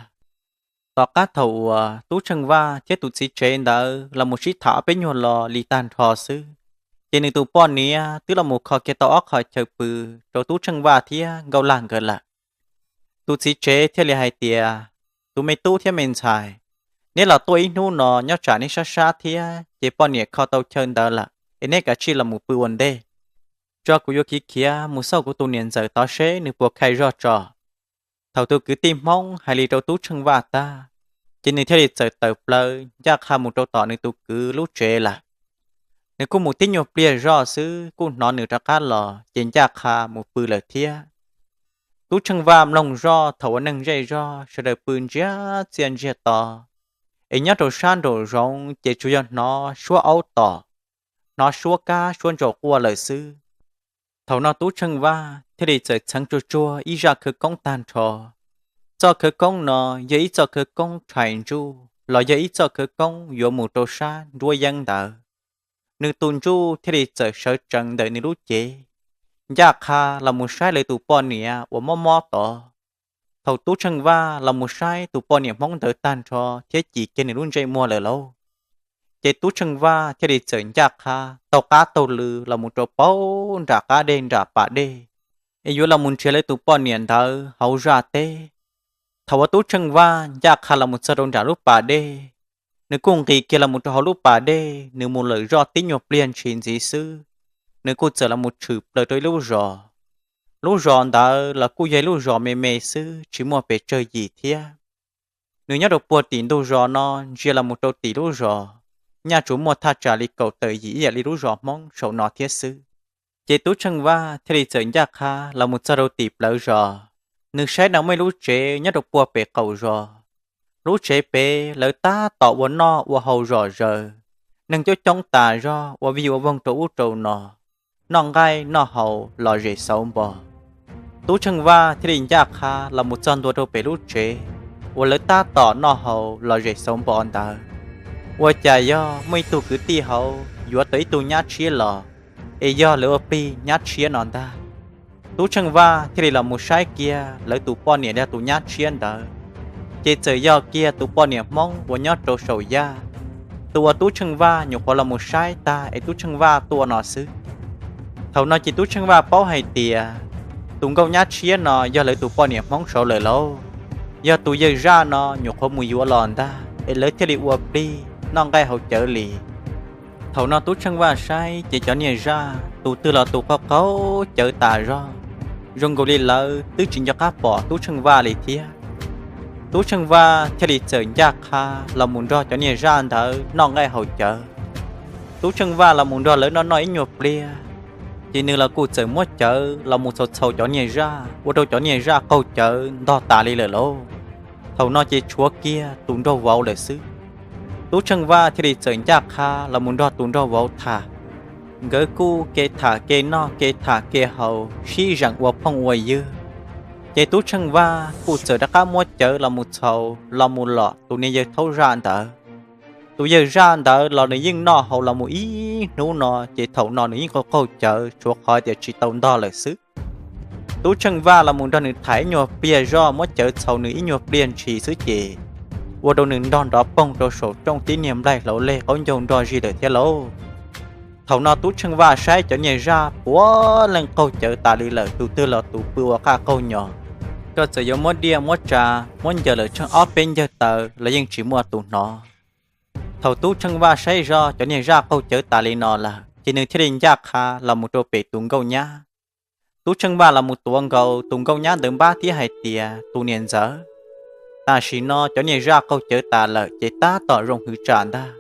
Tom qab thaum uas Tub Tsheej Vaj thiab tus txiv tsev ntawd los mus sib tham ob peb nyuag lo li tag nrho xwb, ces nws tus poj niam twb los mus kho kiag tau ob qho chaw pw rau Tub Tsheej Vaj thiab Nkauj Laj nkawd lawm. Tus txiv tsev thiaj li hais tias, tus me tub thiab me ntxhais, neb los tuaj ib hnub no nyob tsam neb sab sab thiab ces poj niam kho tau chaw ntawd lawm es neb kav tsij los mus pw ua ntej, tso kuv yuav khiav khiav mus xauj kuv tus niam ntxawm tod seb nws puas khai zog tso. Thaum tus kwv tij Hmoob hais li rau Tub Tsheej Vaj tag, ces nws thiaj li txawm tawm plaws ncaj qha mus rau tom nws tus kwv lub tsev lawm. Nws kuj mus tib nyuag pliag zoj xwb kuj hnov nws rov qab los ces ncaj qha mus pw lawm thiab. Tub Tsheej Vaj mloog zoj thaum ua neeg zej zog sawv daws pw ntsiag txiaj ntsiag to, es nyob rau sab nraum zoov ces tsuas yog hnov suab aub tom, hnov suab kab suab ntsaum quaj lawm xwb. Thaum no Tub Tsheej Vaj thiaj li txawm txheev tsuag tsuag ib zaj khawv koob tag nrho. Txoj khawv koob no yog ib txoj khawv koob rhais ntsuj los yog ib txoj khawv koob yuav mus rau sab nruab yeeb ntawd. Nws tus ntsuj thiaj li txawm sawv tsees ntawm nws lub cev, ncaj qha los mus saib lawv tus poj niam uas mob mob tod. Thaum Tub Tsheej Vaj los mus saib tus poj niam Hmoob ntawd tag nrho thiab cim kiag nws lub ntsej muag lawm lauj, ces Tub Tsheej Vaj thiaj li txawm ncaj qha taug qab taug lw los mus rau paub nram qab dej nram pas dej, es yuav los mus nrhiav lawv tus poj niam ntawd hauv zaj teb. Thaum uas Tub Tsheej Vaj ncaj qha los mus txog rau nram lub pas dej, nws kuj nqis kiag los mus rau hauv lub pas dej, nws mus lawm zoj tib nyuag pliag ntshis ntxiv xwb, nws kuj txawm los mus tshwm plaws rau ib lub zos. Lub zos ntawd los kuj yog ib lub zos me me xwb tsis muaj pes tsawg yim thiab. Nws nyob rau puag tim ntug zos no ntsia los mus rau tim lub zos, nyaj tsuas muaj thaj tsam li kaum tawm yim ib yam li lub zos Hmoob saum no thiab xwb. Ces Tub Tsheej Vaj thiaj li txawm ncaj qha los mus txog rau tim plawv zos. Nws saib no muaj ib lub tsev nyob rau puag pem qaum zos. Lub tsev pem lawv tab tom ua noj ua haus zom zaws, neeg coob coob tas zog ua vij ua voog rau ub rau no, noj nqaij noj haus lom zem xauv npo. Tub Tsheej Vaj thiaj li ncaj qha los mus txog ntua rau pem lub tsev uas lawv tab tom noj haus lom zem xauv npo ntawd. Ua cas yog muaj ib tug kwv tij hauv yuav tau ib tug nyab tshiab los, es yog lawv ua plig nyab tshiab no ntag. Tub Tsheej Vaj thiaj li los mus saib kiag lawv tus poj niam los yog tus nyab tshiab ntawd, ces txawm yog kiag tus poj niam Hmoob uas nyob rau saum yaj, tus uas Tub Tsheej Vaj nyuam qhuav los mus saib tag es Tub Tsheej Vaj tuaj no xwb. Thaum no ces Tub Tsheej Vaj paub hais tias tus nkauj nyab tshiab no yog lawv tus poj niam Hmoob saud lawm lauj, yog tus yawg zaj no nyuam qhuav mus yuav los ntag es lawv thiaj li ua plig noj nqaij haus cawv li. Thaum no Tub Tsheej Vaj saib ces cov niag zaj tus twg los tus qaug qaug cawv tas zog, zoo nkaus li lawv twb tsis nco qab pom Tub Tsheej Vaj li thiab. Tub Tsheej Vaj thiaj li txawm ncaj qha los mus nrog cov niag zaj ntawd noj nqaij haus cawv. Tub Tsheej Vaj los mus nrog lawv noj noj ib nyuag pliag, ces nws los kuj txawm muab cawv los mus txhaus txhaus cov niag zaj ua rau cov niag zaj qaug cawv ntog tas li lawm lauj. Thaum no ces tshuav kiag tus nraug vauv lawm xwb. Tub Tsheej Vaj thiaj li txawm ncaj qha los mus nrog tus nraug vauv tham. Nkawd kuj ke tham ke noj ke tham ke haus sib zeem ua phooj ua ywg. Ces Tub Tsheej Vaj kuj txawm rov qab muab cawv los mus txhaus los mus lom tus niag yawg thaub zaj ntawd. Tus yawg zaj ntawd los nws yeej noj haus los mus ib hnub no, ces thaum no nws yeej qaug qaug cawv tshuav qhov tias tsis tau ntog lawm xwb. Tub Tsheej Vaj los mus nrog nws tham ib nyuag pliag zoj, muab cawv txhaus nws ib nyuag pliag ntshis xwb ces ua rau nws nrog nrov poog rau saum rooj tib niag nplaig hlauv leg qaub ncaug nrog zig lawm thiab lauj. Thaum no Tub Tsheej Vaj saib cov niag zaj puav leej qaug cawv tas li lawm, tus twg los tus pw ua qaj qaug nyo. Koj txawm yuav muab diaj muab tsa, muab ncaws lawm tsheej ob peb ncawg taw los yeej tsis muaj tus hnov. Thaum Tub Tsheej Vaj saib zoj cov niag zaj qaug cawv tas li no lawm, ces nws thiaj li ncaj qha los mus rau pem tus nkauj nyab. Tub Tsheej Vaj los mus tuav nkaus tus nkauj nyab ntawd npab thiab hais tias, tus niam ntxawm, tam sim no cov niag zaj qaug cawv tas lawm ces tab tom zoo hwv tsam ntag.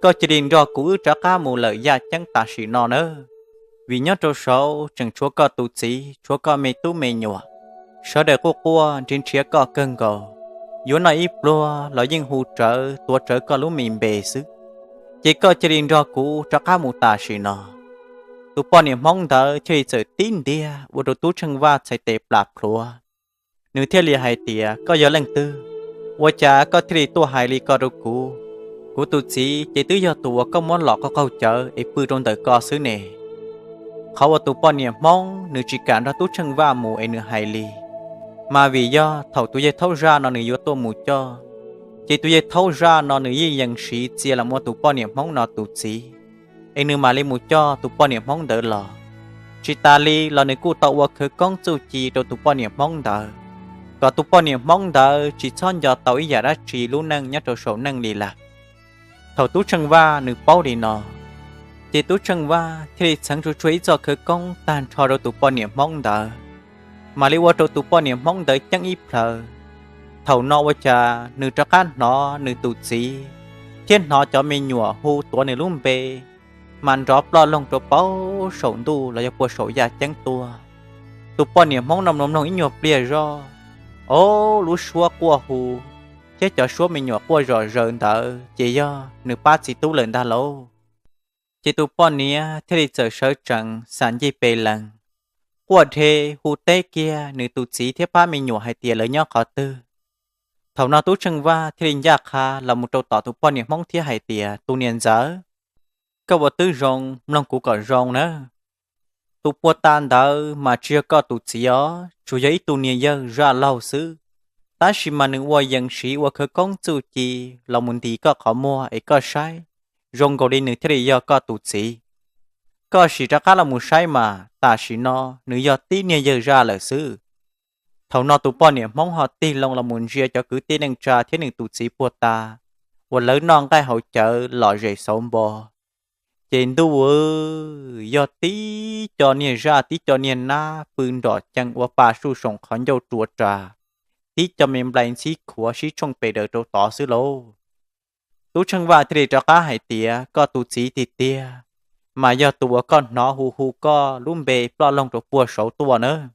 Koj cia li nrog kuv wb rov qab mus lawm yaj ceeb tam sim no nawb, vim nyob rau saud tseem tshuav koj tus txiv, tshuav koj me tub me nyuam, sawv daws quaj quaj nrhiav nrhiav koj kawg nkaus, yuav noj ib pluag los yeej hu rawv tuav rawv koj lub me npe xwb. Ces koj cia li nrog kuv rov qab mus tam sim no. Tus poj niam Hmoob ntawd thiaj li txawm tib ntiag ua rau Tub Tsheej Vaj txhais tes plam plhuav. Nws thiaj li hais tias, koj yog leej twg? Ua cas koj thiaj li tuaj hais li ko rau kuv? Kuv tus txiv ces twb yog tus uas koj muab lom qaug qaug cawv es pw rau ntawm ko xwb ne. Qhov uas tus poj niam Hmoob nws tsis kam nrog Tub Tsheej Vaj mus es nws hais li, mas vim yog thaum tus yawg thaub zaj no nws yuav tuaj mus coj, ces tus yawg thaub zaj no nws yeej yees siv txia los ua tus poj niam Hmoob no tus txiv, es nws mam li mus coj tus poj niam Hmoob ntawd los. Tsis tas li los nws kuj tau ua khawv koob txuj ci rau tus poj niam Hmoob ntawd, kom tus poj niam Hmoob ntawd tsis txhob nco tau ib yam dab tsi lub neej nyob rau saum neej li lawm. Thaum Tub Tsheej Vaj nws paub li no, ces Tub Tsheej Vaj thiaj li txheev tsuag tsuag ib txoj khawv koob tag nrho rau tus poj niam Hmoob ntawd, mam li ua rau tus poj niam Hmoob ntawd ceeb ib plhaw. Thaum no ua cas nws rov qab hnov nws tus txiv thiab hnov cov me nyuam hu tuav nws lub npe, mas nrov ploj loog rau puag saum ntuj los yog puag saum yaj ceeb tuaj. Tus poj niam Hmoob no mloog mloog ib nyuag pliag zoj, o, lub suab quaj hu thiab cov suab me nyuam quaj zom zaws ntawd ces yog nws pab txiv tub lawm ntag lauj. Ces tus poj niam thiaj li txawm sawv tsees xam ncig pes lees, quaj dhev hu teb kiag nws tus txiv thiab pab me nyuam hais tias lawv nyob qhov twg. Thaum no Tub Tsheej Vaj thiaj li ncaj qha los mus rau tom tus poj niam Hmoob thiab hais tias, tus niam ntxawm, koj ua twb zoo, mloog kuv kom zoo nawb. Tus puag ta ntawd mas tsis yog koj tus txiv os, tsuas yog ib tug niag yawg zaj laug xwb, tab sis mas nws ua yees siv ua khawv koob txuj ci los mus ntis koj qhov muag es koj saib, zoo nkaus li nws thiaj li yog koj tus txiv. Koj sim rov qab los mus saib mas tam sim no nws yog tib niag yawg zaj lawm xwb. Thaum no tus poj niam Hmoob ho tig loo los mus ntsia cov kwv tij neej tsa thiab nws tus txiv puag ta uas lawv noj nqaij haus cawv lom zem xauv npo. Ces ntuj, yog tib co niag zaj tib co niag nab pw nrom cees ua pa suj soom qhov ncauj rua ras, tib co me nplai ntxhib khuav sib tshooj pes daws rau tod xwb lauj. Tub Tsheej Vaj thiaj li rov qab hais tias, koj tus txiv tiag tiag, mas yog tus uas koj hnov hu hu koj lub npe ploj loog rau puag saud tuaj nawb.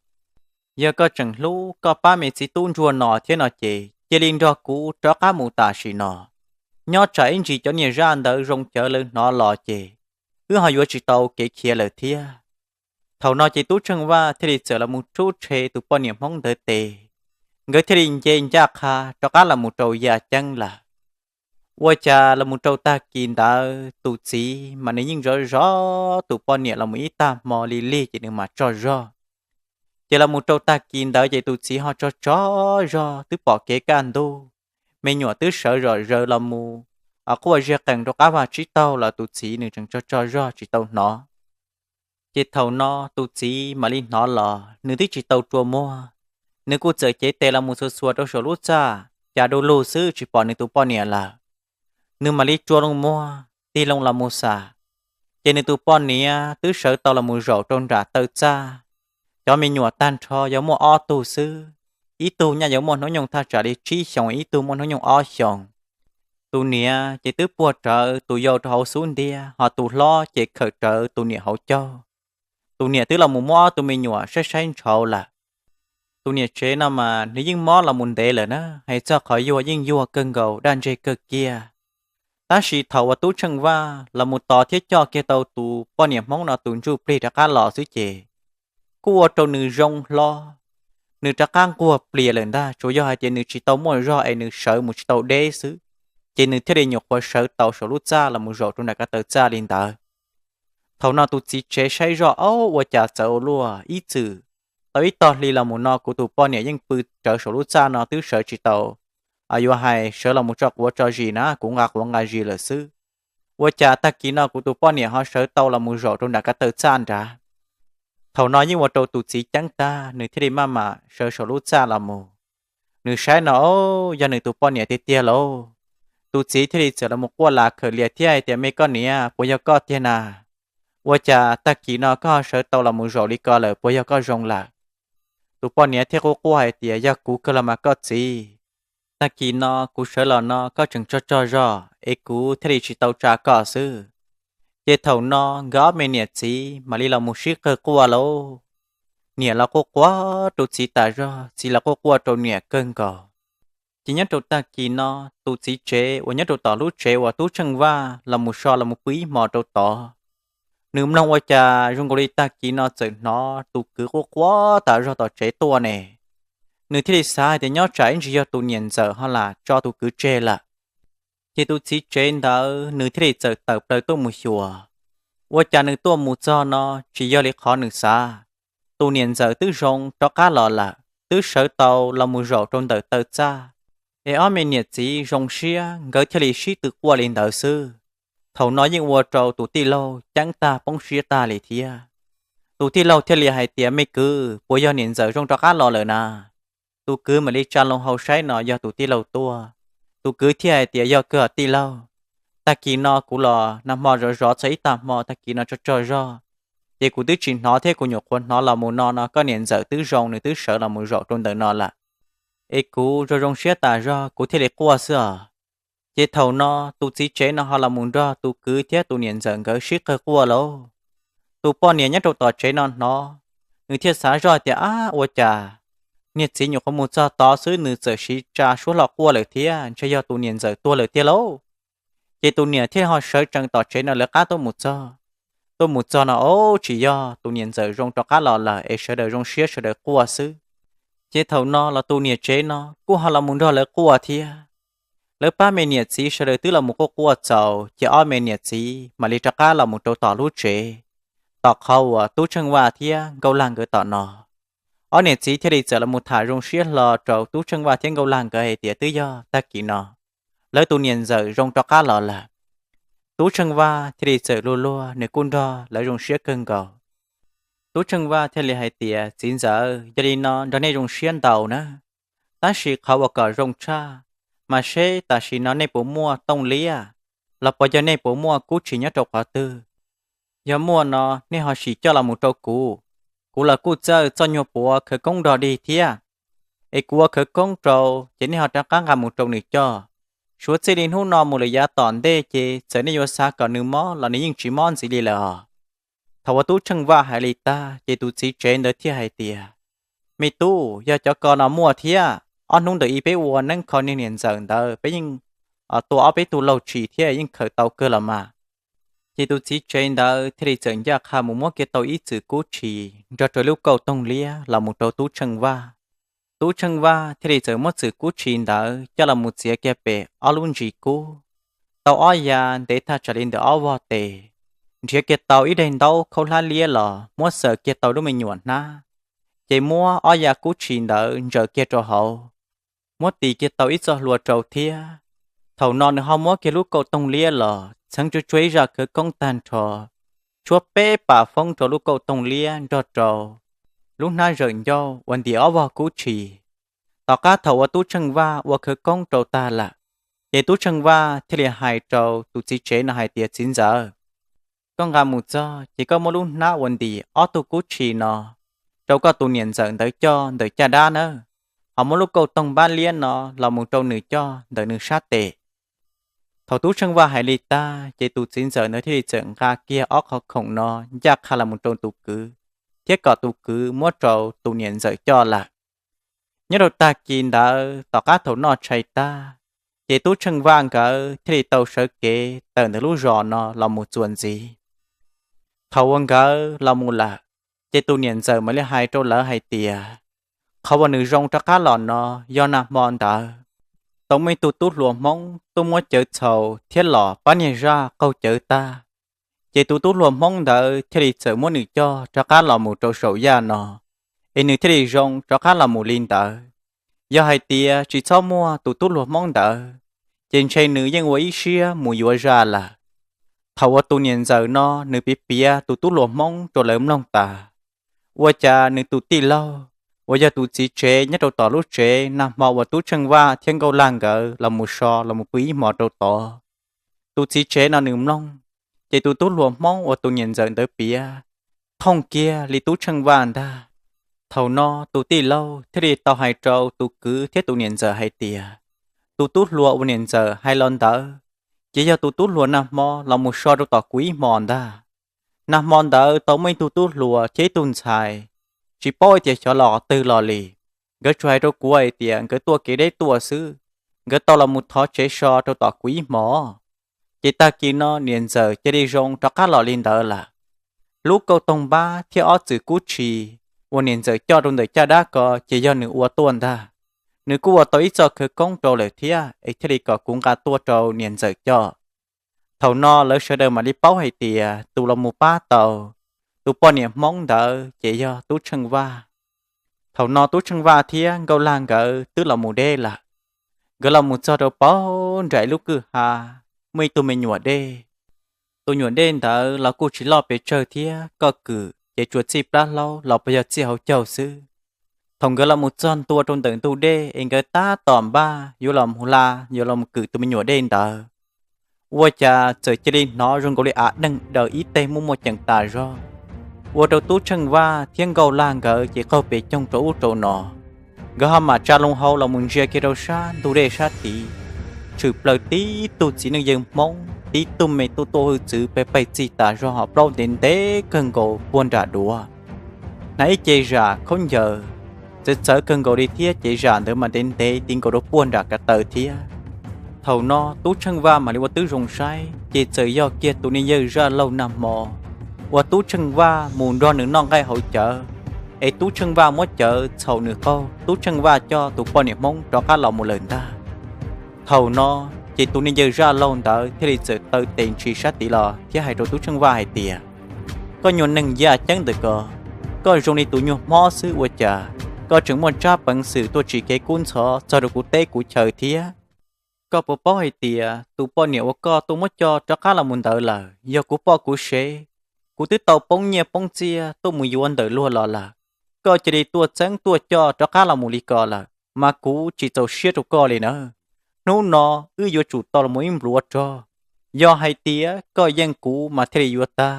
Yog koj tseem hlub koj pab me txiv tub ntsuag no thiab no ces cia li nrog kuv rov qab mus tam sim no. Nyob tsam ib ntsis cov niag zaj ntawd zoo cawv lawv hnov los ces wb ho yuav tsis tau kev khiav lawm thiab. Thaum no ces Tub Tsheej Vaj thiaj li txawm los mus rub rhe tus poj niam Hmoob ntawd tes, nkawd thiaj li nce ncaj qha rov qab los mus rau yaj ceeb lawm. Ua cas los mus rau tag kis ntawd tus txiv mas nws yeej zov zov tus poj niam los mus ib tag hmo li lig ces nws mam tsaug zog. Ces los mus rau tag kis ntawd ces tus txiv ho tsaug tsaug zog twb pom kev kaj ntug, me nyuam twb sawv zom zaws los mus, quaj ziag qees rau qab vaj tsib taug los tus txiv nws tseem tsaug tsaug zog tsis tau hnov. Ces thaum no tus txiv mam li hnov los nws twb tsis tau rua muag, nws kuj txawm cev tes los mus txhua txhua rau saum lub txaj, cas du lug xwb tsis pom nws tus poj niam lawm. Nws mam li rua loo muag tig loo los mus xam, ces nws tus poj niam twb sawv tau los mus zaum rau nram taw txaj. Cov me nyuam tag nrho yog muaj ob tug xwb, ib tug nyaj yuav muaj hnub nyoog thaj tsam li tsib xyoos, ib tug muaj hnub nyoog ob xyoos. Tus niam ces twb puag rawv tus yau rau hauv xub ntiag, ho tus hlob ces khawm rawv tus niam hauv caug. Tus niam twb los mus muab ob tug me nyuam saib saib ntshauv lawm. Tus niam tsev no mas nws yeej mob los mus ntev lawm na, hais txog qhov yuag yeej yuag kawg nkaus, daj ntseg kawg kiag. Tab sis thaum uas Tub Tsheej Vaj los mus tos thiab coj kiag tau tus poj niam Hmoob no tus ntsuj plig rov qab los xwb ces kuj ua rau nws zoo hlo, nws rov qab nquag plias lawm ntag, tsuas yog hais tias nws tsis tau muaj zog es nws sawv mus tsis tau deb xwb, ces nws thiaj li nyuam qhuav sawv tau saum lub txaj los mus zaum rau nram ko taw txaj li ntawd. Thaum no tus txiv tsev saib zoj, Ob, ua cas txawv ua luaj, ib txwm tau ib tog hli los mus no kuv tus poj niam yeej pw rawv saum lub txaj no twb sawv tsis tau, yuav hais sawv los mus tso quav tso zis na, kuv nqa quav nqa zis lawm xwb. Ua cas tag kis no kuv tus poj niam ho sawv tau los mus zaum rau nram ko taw txaj nrad? Thaum no yeej ua rau tus txiv ceeb tag, nws thiaj li maj mam sawv saum lub txaj los mus. Nws saib no, Ob, yog nws tus poj niam tiag tiag lauj. Tus txiv thiaj li txawm los mus quaj las khawm lias thiab hais tias, Me koj niam, puas yog koj tiag na? Ua cas tag kis no koj ho sawv tau los mus zaum li ko lawm, puas yog koj zoo lawm? Tus poj niam thiaj quaj quaj hais tias, Yog kuv kawg los mas koj txiv. Tag kis no kuv sawv los no koj tseem tsaug tsaug zog es kuv thiaj li tsis tau tsa koj xwb. Ces thaum no nkawd ob me niam txiv mam li los mus sib qawg quaj lauj. Niam los quaj quaj rau txiv tas zog, txiv los quaj quaj rau niam kawg nkaus. Ces nyob rau tag kis no, tus txiv tsev uas nyob rau tom lub tsev uas Tub Tsheej Vaj los mus so los mus pw ib hmo rau tod, nws mloog ua cas zoo nkaus li tag kis no txawm hnov tus kwv quaj quaj tas zog tom tsev tuaj ne. Nws thiaj li xav hais tias nyob tsam ib ntsis yog tus niam ntxawm ho lam tso tus kwv tseg lawm. Ces tus txiv tsev ntawd nws thiaj li txawm tawm plaws tuaj mus xyuas. Ua cas nws tuaj mus txog no tsis yog li qhov nws xav. Tus niam ntxawm twb zoo rov qab los lawm, twb sawv tau los mus zaum rau ntawm taw txaj, es ob me niam txiv zoo siab nkawd thiaj li sib tw quaj li ntawd xwb. Thaum no yeej ua rau tus tij laug ceeb tag poob siab tag li thiab. Tus tij laug thiaj li hais tias, Me kwv, puas yog niam ntxawm zoo rov qab los lawm na? Tus kwv mam li tsa loo hau saib no yog tus tij laug tuaj. Tus kwv thiaj hais tias, Yog kawg os tij laug, tag kis no kuv los nag hmo zov zov txog ib tag hmo, tag kis no tsaug tsaug zog, ces kuv twb tsis hnov thiab kuv nyuam qhuav hnov los mus no no koj niam ntxawm twb zoo, nws twb sawv los mus zaum rau ntawm no lawm, es kuv zoo zoo siab tas zog kuv thiaj li quaj xwb os. Ces thaum no tus txiv tsev no ho los mus nrog tus kwv thiab tus niam ntxawm nkawd sib qawg quaj lauj. Tus poj niam nyob rau tom tsev no hnov, nws thiaj xav zoj tias, Ab, ua cas niag txiv nyuam qhuav mus txog tod xwb nws txawm siv tsa suab hlo quaj lawm thiab, ntshe yog tus niam ntxawm tuag lawm tiag lauj. Ces tus niam thiaj ho sawv tsees tom tsev no lawv qab tuaj mus txog. Tuaj mus txog no, Ob, tsis yog, tus niam ntxawm zoo rov qab los lawm es sawv daws zoo siab sawv daws quaj xwb. Ces thaum no los tus niam tsev no kuj ho los mus nrog lawv quaj thiab. Lawv pab me niam txiv sawv daws twb los mus quaj quaj txaus, ces ob me niam txiv mam li rov qab los mus rau tom lub tsev, tom qhov uas Tub Tsheej Vaj thiab Nkauj Laj nkawd tom no. Ob niam txiv thiaj li txawm los mus tham zoo siab hlo rau Tub Tsheej Vaj thiab Nkauj Laj nkawd hais tias twb yog tag kis no lawv tus niam ntxawm zoo rov qab los lawm. Tub Tsheej Vaj thiaj li txawm luag luag, nws kuj nrog lawv zoo siab kawg nkaus. Tub Tsheej Vaj thiaj li hais tias, Txiv ntxawm, yog li no nrog nej zoo siab ntau na, tab sis qhov uas kom zoo tshaj, mas seb tam sim no nej puas muaj tooj liab, los puas yog nej puas muaj kub tshis nyob rau qhov twg. Yog muaj no nej ho sim coj los mus rau kuv, kuv los kuj txawj txoj nyuag puav khawv koob nrog dig thiab. Es kuv ua khawv koob rau ces nej ho rov qab nqa mus rau nws coj. Suav txij li hnub no mus lawm yav tom ntej ces txawm nej yuav xav kom nws mob los nws yeej tsis mob ntxiv li lawm os. Thaum uas Tub Tsheej Vaj hais li tag ces tus txiv tsev ntawd thiaj hais tias, Me tub, yog cov ko no muaj thiab, ob hnub ntawm ib peb ua neeb kho niag niam ntxawm ntawd peb yeej tua ob peb tug laug tshis thiab yeej khaws tau kawg los mas. Ces tus txiv tsev ntawd thiaj li txawm ncaj qha mus muab kiag tau ib txwm kub tshis nrog rau lub kauj toog liab los mus rau Tub Tsheej Vaj. Tub Tsheej Vaj thiaj li txawm muab txwm kub tshis ntawd coj los mus txiav kiag pem ob lub ntsis kub, tau ob ya ntev thaj tsam li ntawm ob vog tes, nrhiav kiag tau ib daim ntaub khaub hlab liab los muab xaws kiag tau lub me nyuam hnab, ces muab ob ya kub tshis ntawd ntsaws kiag rau hauv, muab tis kiag tau ib txoj hlua rau thiab. Thaum no nws ho muab kiag lub kauj toog liab los txheev tsuag tsuag ib zaj khawv koob tag nrho, tshuab peb pas foob rau lub kauj toog liab nrog rau lub hnab zawm ncauj uas ntim ob vog kub tshis. Tom qab thaum uas Tub Tsheej Vaj ua khawv koob rau tag lawm, ces Tub Tsheej Vaj thiaj li hais rau tus txiv tsev no hais tias, Txiv ntxawm, koj nqa mus txog ces koj muab lub hnab uas ntim ob tug kub tshis no rau koj tus niam ntxawm ntawd coj ntawm caj dab nawb, ho muab lub kauj toog npab liab no los mus rau nws coj ntawm nws sab tes. Thaum Tub Tsheej Vaj hais li tag ces tus txiv ntxawm ntawd thiaj li txawm nqa kiag ob qhov khoom no ncaj qha los mus rau tus kwv, thiab kom tus kwv muab rau tus niam ntxawm coj lawm. Nyob rau tag kis ntawd tom qab thaum noj tshais tag, ces Tub Tsheej Vaj nkawd thiaj li tau sawv kev tawm ntawm lub zos no los mus txuas ntxiv. Thaum uas nkawd los mus lawm, ces tus niam ntxawm mam li hais rau lawv hais tias, Qhov uas nws zoo rov qab los no yog nag hmo ntawd tau muaj ib tug tub hluas Hmoob tuaj muab cawv txhaus thiab los pab niag zaj qaug cawv tag. Ces tus tub hluas Hmoob ntawd thiaj li txawm muab nws coj rov qab los mus rau saum yaj no, es nws thiaj li zoo rov qab los mus li ntawd. Yog hais tias tsis txhob muaj tus tub hluas Hmoob ntawd, ces ntshe nws yeej ua ib siab mus yuav zaj lawm. Thaum uas tus niam ntxawm no nws piav piav tus tub hluas Hmoob rau lawv mloog tas, ua cas nws tus tij laug uas yog tus txiv tsev nyob rau tom lub tsev nag hmo uas Tub Tsheej Vaj thiab Nkauj Laj nkawd los mus so los mus pw ib hmos rau tod, tus txiv tsev no nws mloog, ces tus tub hluas Hmoob uas tus niam ntxawm ntawd piav thooj kiag li Tub Tsheej Vaj ntag. Thaum no tus tij laug thiaj li tau hais rau tus kwv thiab tus niam ntxawm hais tias, tus tub hluas uas niam ntxawm hais los ntawd, ces yog tus tub hluas nag hmo los mus so rau tom kuv ib hmos ntag. Nag hmo ntawd tau muaj ib tug tub hluas thiab ib tug ntxhais, tsis paub hais tias xyov los qhov twg los li. Nkawd tsuas hais rau kuv hais tias nkawd tuaj kev deb tuaj xwb, nkawd tau los mus thov tsev so rau tom kuv ib hmos. Ces tag kis no niam ntxawm cia li zoo rov qab los li ntawd lawm. Lub kauj toog npab thiab ob txwm kub tshis uas niam ntxawm coj rau ntawm caj dab ko ces yog nws ua tuaj ntag. Nws kuj ua tau ib txoj khawv koob rau lawm thiab es thiaj li kom kuv nqa tuaj rau niam ntxawm coj. Thaum no lawv sawv daws mam li paub hais tias tus los mus pab tau tus poj niam Hmoob ntawd ces yog Tub Tsheej Vaj. Thaum no Tub Tsheej Vaj thiab Nkauj Laj nkawd twb los mus deb lawm. Nkawd los mus txog rau pem nraim lub kwj ha, muaj ib tug me nyuam dej. Tus nyuam dej ntawd los kuj tsis loj pes tsawg thiab, koj kwm ces tsuas txij plab hlaub los puas yog txij hauv caug xwb. Thaum nkawd los mus txog ntua rau ntawm ntug dej es nkawd tab tom npaj yuav los mus hla, yuav los mus kwm tus me nyuam dej ntawd, ua cas txawm cia li hnov zoo nkaus li av deej daws ib teg muaj muaj ceem tas zog, ua rau Tub Tsheej Vaj thiab Nkauj Laj nkawd ces qaug pes coog rau ub rau no. Nkawd ho mam tsa loo hau los mus ntsia kiag rau sab ntug dej sab tid, tshwm plaws tib tug txiv neej yawg Hmoob, tib tug me tuaj tuaj hwj txwv pes pes txig tas zog ho plaub ntev ntev kawg nkaus puag nram duav. Hnav ib ce zam khaub ncaws txawv txawv kawg nkaus li thiab, ces zam ntawd mas ntev ntev ti nkaus rau puag nram ko taw thiab. Thaum no Tub Tsheej Vaj mam li ua tib zoo saib ces txawm yog kiag tus niag yawg zaj laug nag hmo uas Tub Tsheej Vaj mus nrog nws noj nqaij haus cawv, es Tub Tsheej Vaj muab cawv txhaum nws qaug, Tub Tsheej Vaj coj tus poj niam Hmoob rov qab los mus lawm ntag. Thaum no ces tus niag yawg zaj laug ntawd thiaj li txawm taw tes ntshis sab tid los thiab hais rau Tub Tsheej Vaj hais tias, koj nyuag neeg yaj ceeb ntawm ko, koj zoo li tus nyuag hmob xwb ua cas koj tseem muaj tsab peev xwm tuaj tsim kev kub ntxhov txog rau kuv teb kuv chaw thiab? Koj puas paub hais tias tus poj niam uas koj tuaj muab coj rov qab los mus ntawd lawm yog kuv poj kuv sev, kuv twb tau poob nyiaj poob txiaj tuaj mus yuav ntawm luag los lawm, koj cia li tuaj txeeb tuaj coj rov qab los mus li ko lawm mas kuv tsis txaus siab rau koj li na. Hnub no wb yuav tsum tau los mus ib npluav rog, yog hais tias koj yeej kuv mas thiaj li yuav tag,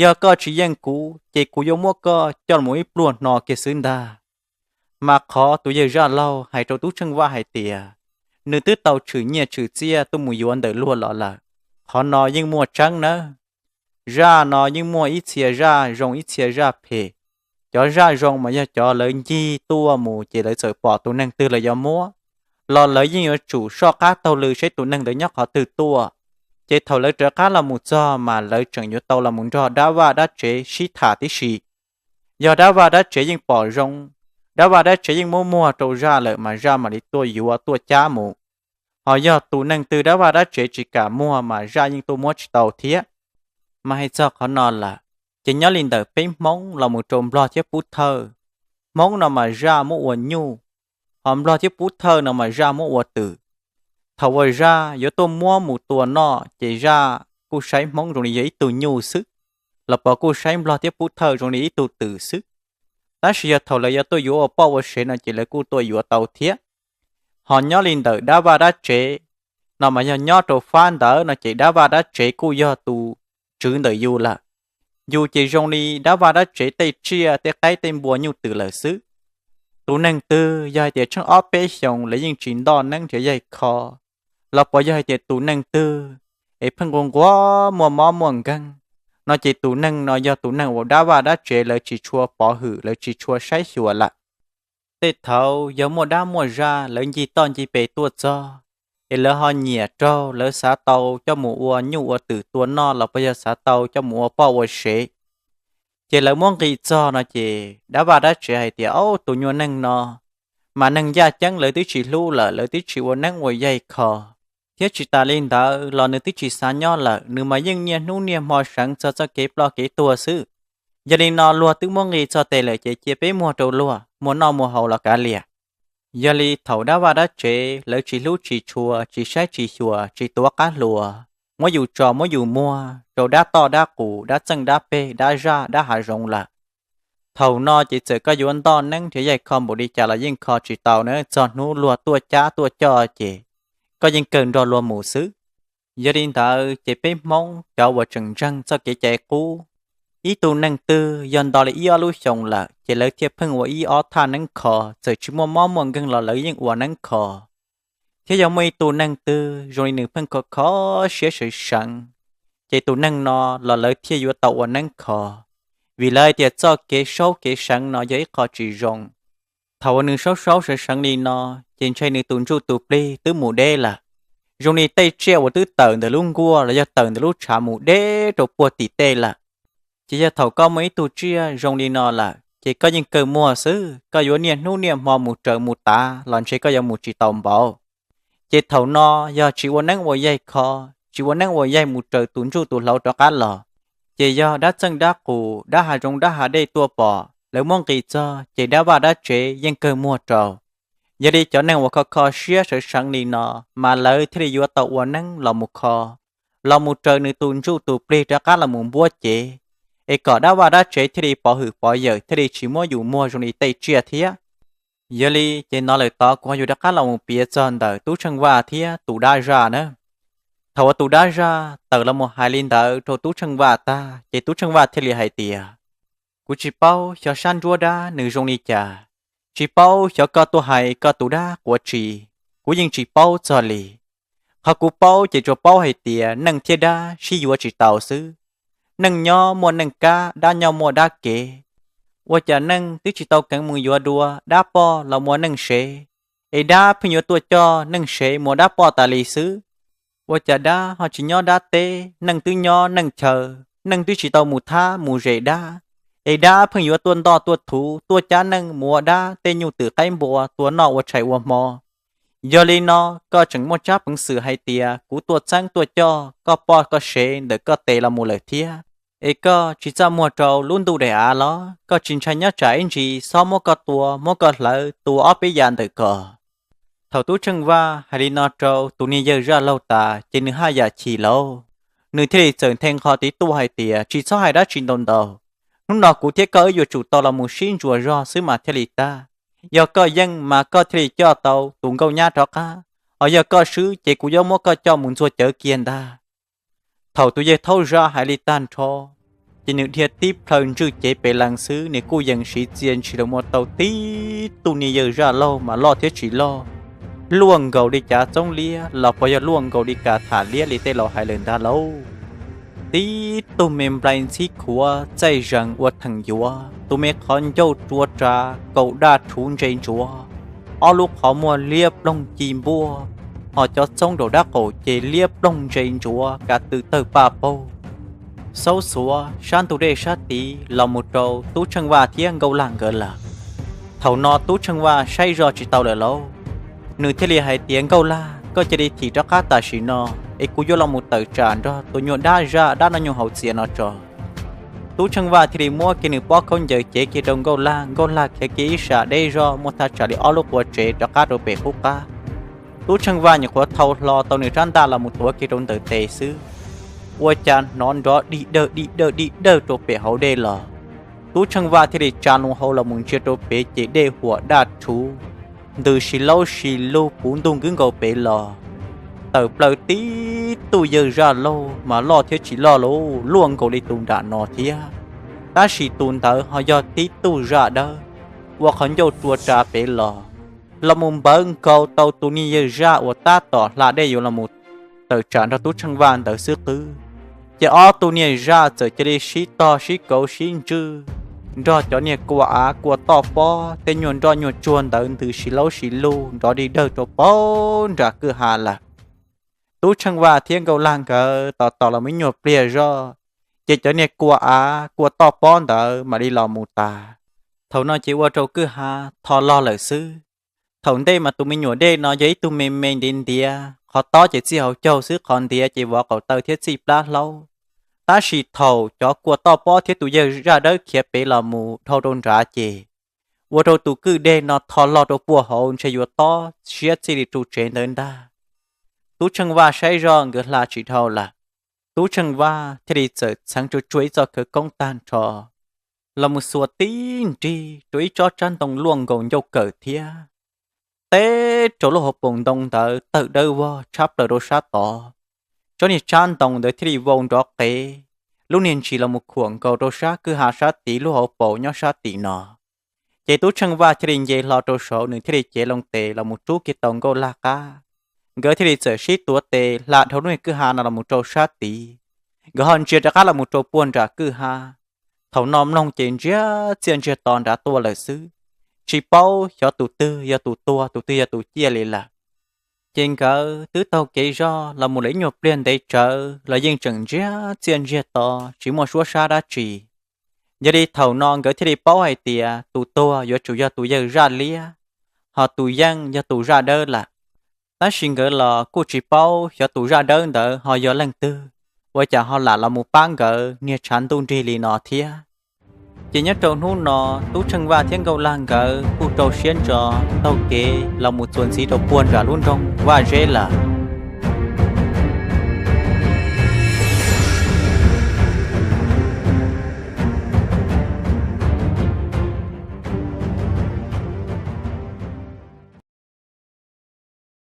yog koj tsis yeej kuv ces kuv yuav muab koj coj los mus ib pluag hno kiag xwb ntag. Mas qhov tus yawg zaj laug hais rau Tub Tsheej Vaj hais tias nws twb tau tshwm nyiaj tshwm txiaj tuaj mus yuav ntawm luag los lawm, qhov no yeej muaj tseeb nawb. Zaj no yeej muaj ib txhia zaj zoo ib txhia zaj phem. Cov zaj zoo mas yog cov lawv ncig tuaj mus ces lawv txawm pom tus neeg twg lawv yuav muab, los lawv yeej yuav tsum soj qab taug lw saib tus neeg ntawd nyob qhov twg tuaj. Ces thaum lawv rov qab los mus txog mas lawv tseem yuav tau los mus nrog dab vaj dab tsev sib tham tib si. Yog dab vaj dab tsev yeej pom zoo, dab vaj dab tsev yeej muab muag rau zaj lawm mas zaj mam li tuaj yuav tuaj cab mus. Ho yog tus neeg twg dab vaj dab tsev tsis kam muag mas zaj yeej tuaj muab tsis tau thiab. Mas hais txog qhov no lawm, ces nyob li ntawm peb Hmoob los mus rau Nplog thiab Pub Thawj, Hmoob no mas zaj muab ua nyuj, ho Nplog thiab Pub Thawj no mas zaj muab ua twm. Thaum uas zaj yuav tuaj muab mus tua noj ces zaj kuj saib Hmoob zoo li yog ib tug nyuj xwb, los pos kuj saib Nplog thiab Pub Thawj zoo li ib tug twm xwb. Tab sis yog thaum lawv yuav tuaj yuav ua poj ua sev no ces lawv kuj tuaj yuav tau thiab. Ho nyob li ntawm dab vaj dab tsev no mas yog nyob rau fab ntawd no ces dab vaj dab tsev kuj yog tus tswv ntawm yus lawm. Yus ces zoo li dab vaj dab tsev tej tsiaj tej qaib tej npua nyuj twm lawm xwb. Tus neeg twg yog hais tias tsheej ob peb xyoos lawv yeej tsis ntoj neeb nrhiav yaig kho, los pos yog hais tias tus neeg twg es pheej nquag nquag muaj mob muaj nkeeg, no ces tus neeg no yog tus neeg uas dab vaj dab tsev lawv tsis tshua pov hwm lawv tsis tshua saib xyuas lawm. Tej thaud yog muaj dab muaj zaj lawv ncig toj ncig pes tuaj txog, es lawv ho nyiam raug lawv xav tau coj mus ua nyuj ua twm tua noj los pos yog xav tau coj mus ua poj ua sev, Ces lawv muab nqis txog no ces dab vaj dab tsev hais tias, Au, tus nyuag neeg no mas neeg yaj ceeb lawv twb tsis hlub lawm, lawv twb tsis ua neeb ua yaig kho, thiab tsis tas li ntawd los nws twb tsis xav nyob lawm, nws mas yeej niaj hnub niaj hmo seev txog txoj kev ploj kev tuag xwb. Yog li no luag twb muab nqis txog tes lawm ces cia peb muag rau luag, muag noj muag haus los kav liam. Yog li thaum dab vaj dab tsev lawv tsis hlub tsis tshua, tsis saib tsis xyuas, tsis tuav qab hluas, muab yus tso muab yus muag rau dab toj dab qus, dab txeej dab peg, dab zaj dab hav zoov lawm, thaum no ces txawm koj yuav ntoj neeb nrhiav yaig kho npaum li cas los yeej kho tsis tau na, txog hnub luag tuaj cab tuaj coj ces koj yeej kawg nrog luag mus xwb. Yog li ntawd ces peb Hmoob cov uas tseem ntseeg txoj kev cai qub, ib tug neeg twg yog nto li ib ob lub xyoos lawm ces lawv thiaj pheej ua ib ob thaj neeb kho, txawm tsis muaj mob muaj nkeeg los lawv yeej ua neeb kho. Thiab yog muaj ib tug neeg twg zoo li nws pheej kho kho siab sawv seev, ces tus neeg no los lawv thiaj yuav tau ua neeb kho, vim lawv hais tias txoj kev saub kev seev no yog ib qho tsis zoo. Thaum uas nws saub saub seev seev li no, ces ntshe nws tus ntsuj tus plig twb mus deb lawm, zoo li tej tsiaj uas twb tawm ntawm lub nkuaj los yog tawm ntawm lub tshav mus deb rau puag tim tej lawm. Ces yog thaum koj muaj ib tug tsiaj zoo li no lawm ces koj yeej kawg muag xwb, koj yuav niaj hnub niaj hmo mus raws mus tav los ntshe koj yuav mus tsis tau npaum. Ces thaum no yog tsis ua neeb ua yaig kho, tsis ua neeb ua yaig mus raws tus ntsuj tus hlauv rov qab los, ces yog dab txeej dab qus, dab hav zoov dab hav dej tuaj pom, lawv muab nqis txog ces dab vaj dab tsev yeej kawg muag rau. Yog li cov neeg uas kho kho siab sawv seev li no, mas lawv thiaj li yuav tau ua neeb los mus kho, los mus raws nws tus ntsuj tus plig rov qab los mus npuab cev, es kom dab vaj dab tsev thiaj li pov hwm pov yawm, thiaj li tsis muab yus muag zoo li tej tsiaj thiab. Yog li ces no lawm tod kuv ho yuav rov qab los mus piav txog ntawm tub tsheej vaj thiab tus dab zaj na. Thaum uas tus dab zaj tawm los mus hais li ntawd rau tub tsheej vaj tag ces tub tsheej vaj thiaj li hais tias, Kuv tsis paub xyov sab nruab dab nws zoo li cas, tsis paub xyov koj tuaj hais koj tus dab quav tsi, kuv yeej tsis paub txog li. Qhov kuv paub ces tsuas paub hais tias neeg thiab dab sib yuav tsis tau xwb. Neeg nyob muaj neeg kab, dab nyob muaj dab kev. Ua cas neeg twb tsis tau keev mus yuav dua dab poj los mus ua neej sev, es dab pheej yuav tuaj coj neej sev mus ua dab poj tas li xwb. Ua cas dab ho tsis nyob dab teb, neeg twb nyob neej chaw, neeg twb tsis tau mus thab mus zes dab, es dab pheej yuav tuaj ntoj tuaj thuv tuaj cab neeg mus ua dab tej nyuj twm qaib npua tua noj ua tshais ua hmo. Yog li no, koj tseem muaj tsab peev xwm hais tias kuv tuaj txeeb tuaj coj koj poj koj sev ntawm koj tes los mus lawm thiab, es koj tsis txaj muag rau lub ntuj daim av los? Koj tsis ntshai nyob tsam ib ntsis xob muab koj tua, muab koj hlawv tua ob peb yam ntawm ko? Thaum tub tsheej vaj hais li no rau tus niag yawg zaj laug tas ces nws haj yam chim lauj, nws thiaj li txawm nthe nqho tiv tuaj hais tias, Tsis txhob hais dab tsi ntau ntau. Hnub no kuv thiab koj wb yuav tsum tau los mus sib ntsuas zog xwb mas thiaj li tag. Yog koj yeej mas koj thiaj li coj tau tus nkauj nyab rov qab, ho yog koj swb ces kuv yuav muab koj coj mus ntxuag cawv kiag ntag. Thaum tus yawg thaub zaj hais li tag nrho, ces nws dhia tib plhaw ntswj cev pes lees xwb, nws kuj yees siv txia ntshis los mus tau tib tug niag yawg zaj laug mas loj thiab tsis loj, luaj nkaus li cav txoob liab los puas yog luaj nkaus li kas tham liab li tej laus hais lawm ntag lauj. Tib tug me nplai ntxhib khuav txaij zees ua theem yuav, tus me qhov ncauj rua ras kaum daj rhuv ntse ntsuav, ob lub qhov muag liab ploog ci npuaj, ho cov txoob rau dab qaum ces liab ploog ntse ntsuav ka tw tawg paj paug, xaub xuav sab ntug dej sab tid los mus rau tub tsheej vaj thiab nkauj laj nkawd lawm. Thaum no tub tsheej vaj saib zoj tsis tau lawm lauj, nws thiaj li hais tias, Nkauj laj, koj cia li thim rov qab tam sim no, es kuv yuav los mus tawm tsam nrog tus nyuag dab zaj dab noj nyuag haus txias no tso. Tub tsheej vaj thiaj li muab kiag nws pob khaub ncaws cev kiag rau nkauj laj, nkauj laj khiav kiag ib sab deb zog muaj thaj tsam li ob lub quav tsev rov qab rau pem qub qab. Tub tsheej vaj nyuam qhuav thau hlo tau nws rab ntaj los mus tuav kiag rau ntawm tes xwb, ua cas hnov nrov dig dawg dig dawg dig dawg rau pem hauv dej los. Tub tsheej vaj thiaj li tsa loo hauv los mus ntsia rau pem ces dej huam daj rhuv, ntws si laub si lug puv ntug nkwb nkaus pem los. Tawm plaws tib tug yawg zaj laug mas loj thiab tsis loj lauj, luaj nkaus li tus nram no thiab, tab sis tus ntawd ho yog tib tug zaj dawb, ua qhov ncauj rua ras pem los, los mus npawv nkaus tau tus niag yawg zaj uas tab tom hla dej yuav los mus tawm tsam nrog tub tsheej vaj ntawd xwb qwb. Ces ob tug niag zaj txawm cia li sib tog sib kauv sib ntswj, nrog cov niag kua av kua toj pob tej nyuag nroj nyuag tsuag ntawd ntws si laub si lug nrov dig dawg rau puag nram kwj ha lawm. Tub tsheej vaj thiab nkauj laj nkawd tos tos los ib nyuag pliag zoj, ces cov niag kua av kua toj pob ntawd mam li los mus tas. Thaum no ces ua rau kwj ha tho log lawm xwb. Thaum ntej mas tus me nyuam dej no yog ib tug me me ntiav ntiav, qhov tob ces txij hauv caug xwb, qhov ntiav ces vov qaum taw thiab txij plab hlaub. Tab sis thaum cov kua toj pob thiab tus yawg zaj dawb khiav pem los mus dhau rau nrad ces ua rau tus kwj dej no tho log rau puag hauv, ntshe yuav tob siab txij li ru tsev ntawd ntag. Tub Tsheej Vaj saib zoj nkawd hla tsis dhau lawm, Tub Tsheej Vaj thiaj li txawm txheev tsuag tsuag ib txoj khawv koob tag nrho los mus xuas tib nrig rau ib tsob tsab ntoo luaj nkaus ncauj kawm thiab teb rau lub hauv paus ntoo ntawd tawg dawb vog tshab plaws rau sab tod. Tsob niag tsab ntoo ntawd thiaj li vau nrov qev, lub niag ntsis los mus khuam nkaus rau sab kwj ha sab tid lub hauv paus nyob sab tim no. Ces Tub Tsheej Vaj thiaj li nce hlo rau saud, nws thiaj li cev loo tes los mus rub kiag tau Nkauj Laj qab. Nkawd thiaj li txawm sib tuav tes hla dhau lub niag kwj ha no los mus rau sab tid. Nkawd ho ntsia rov qab los mus rau puag nram kwj ha. Thaum no mloog ces ntsiag txiaj ntsiag to nrad tuaj lawm xwb, tsis paub xyov tus twg yog tus tuag tus twg yog tus ciaj li lawm. Ces nkawd twb taug kev zog los mus lawm ib nyuag pliag ntev tsawv los yeej tseem ntsiag txiaj ntsiag to, tsis muaj suab sab dab tsi. Yog li thaum no nkawd thiaj li paub hais tias tus tuag yuav tsum yog tus yawg zaj liab, ho tus yeej yog tus zaj dawb lawm. Tab sis nkawd los kuj tsis paub xyov tus zaj dawb ntawd ho yog leej twg, ua cas ho lam los mus pab nkawd niag tshav ntuj nrig li no thiab. Ces nyob rau hnub no, Tub Tsheej Vaj thiab Nkauj Laj nkawd kuj rau siab ntso taug kev los mus txuas ntxiv rau puag nram lub nroog Vaj Zeb lawm.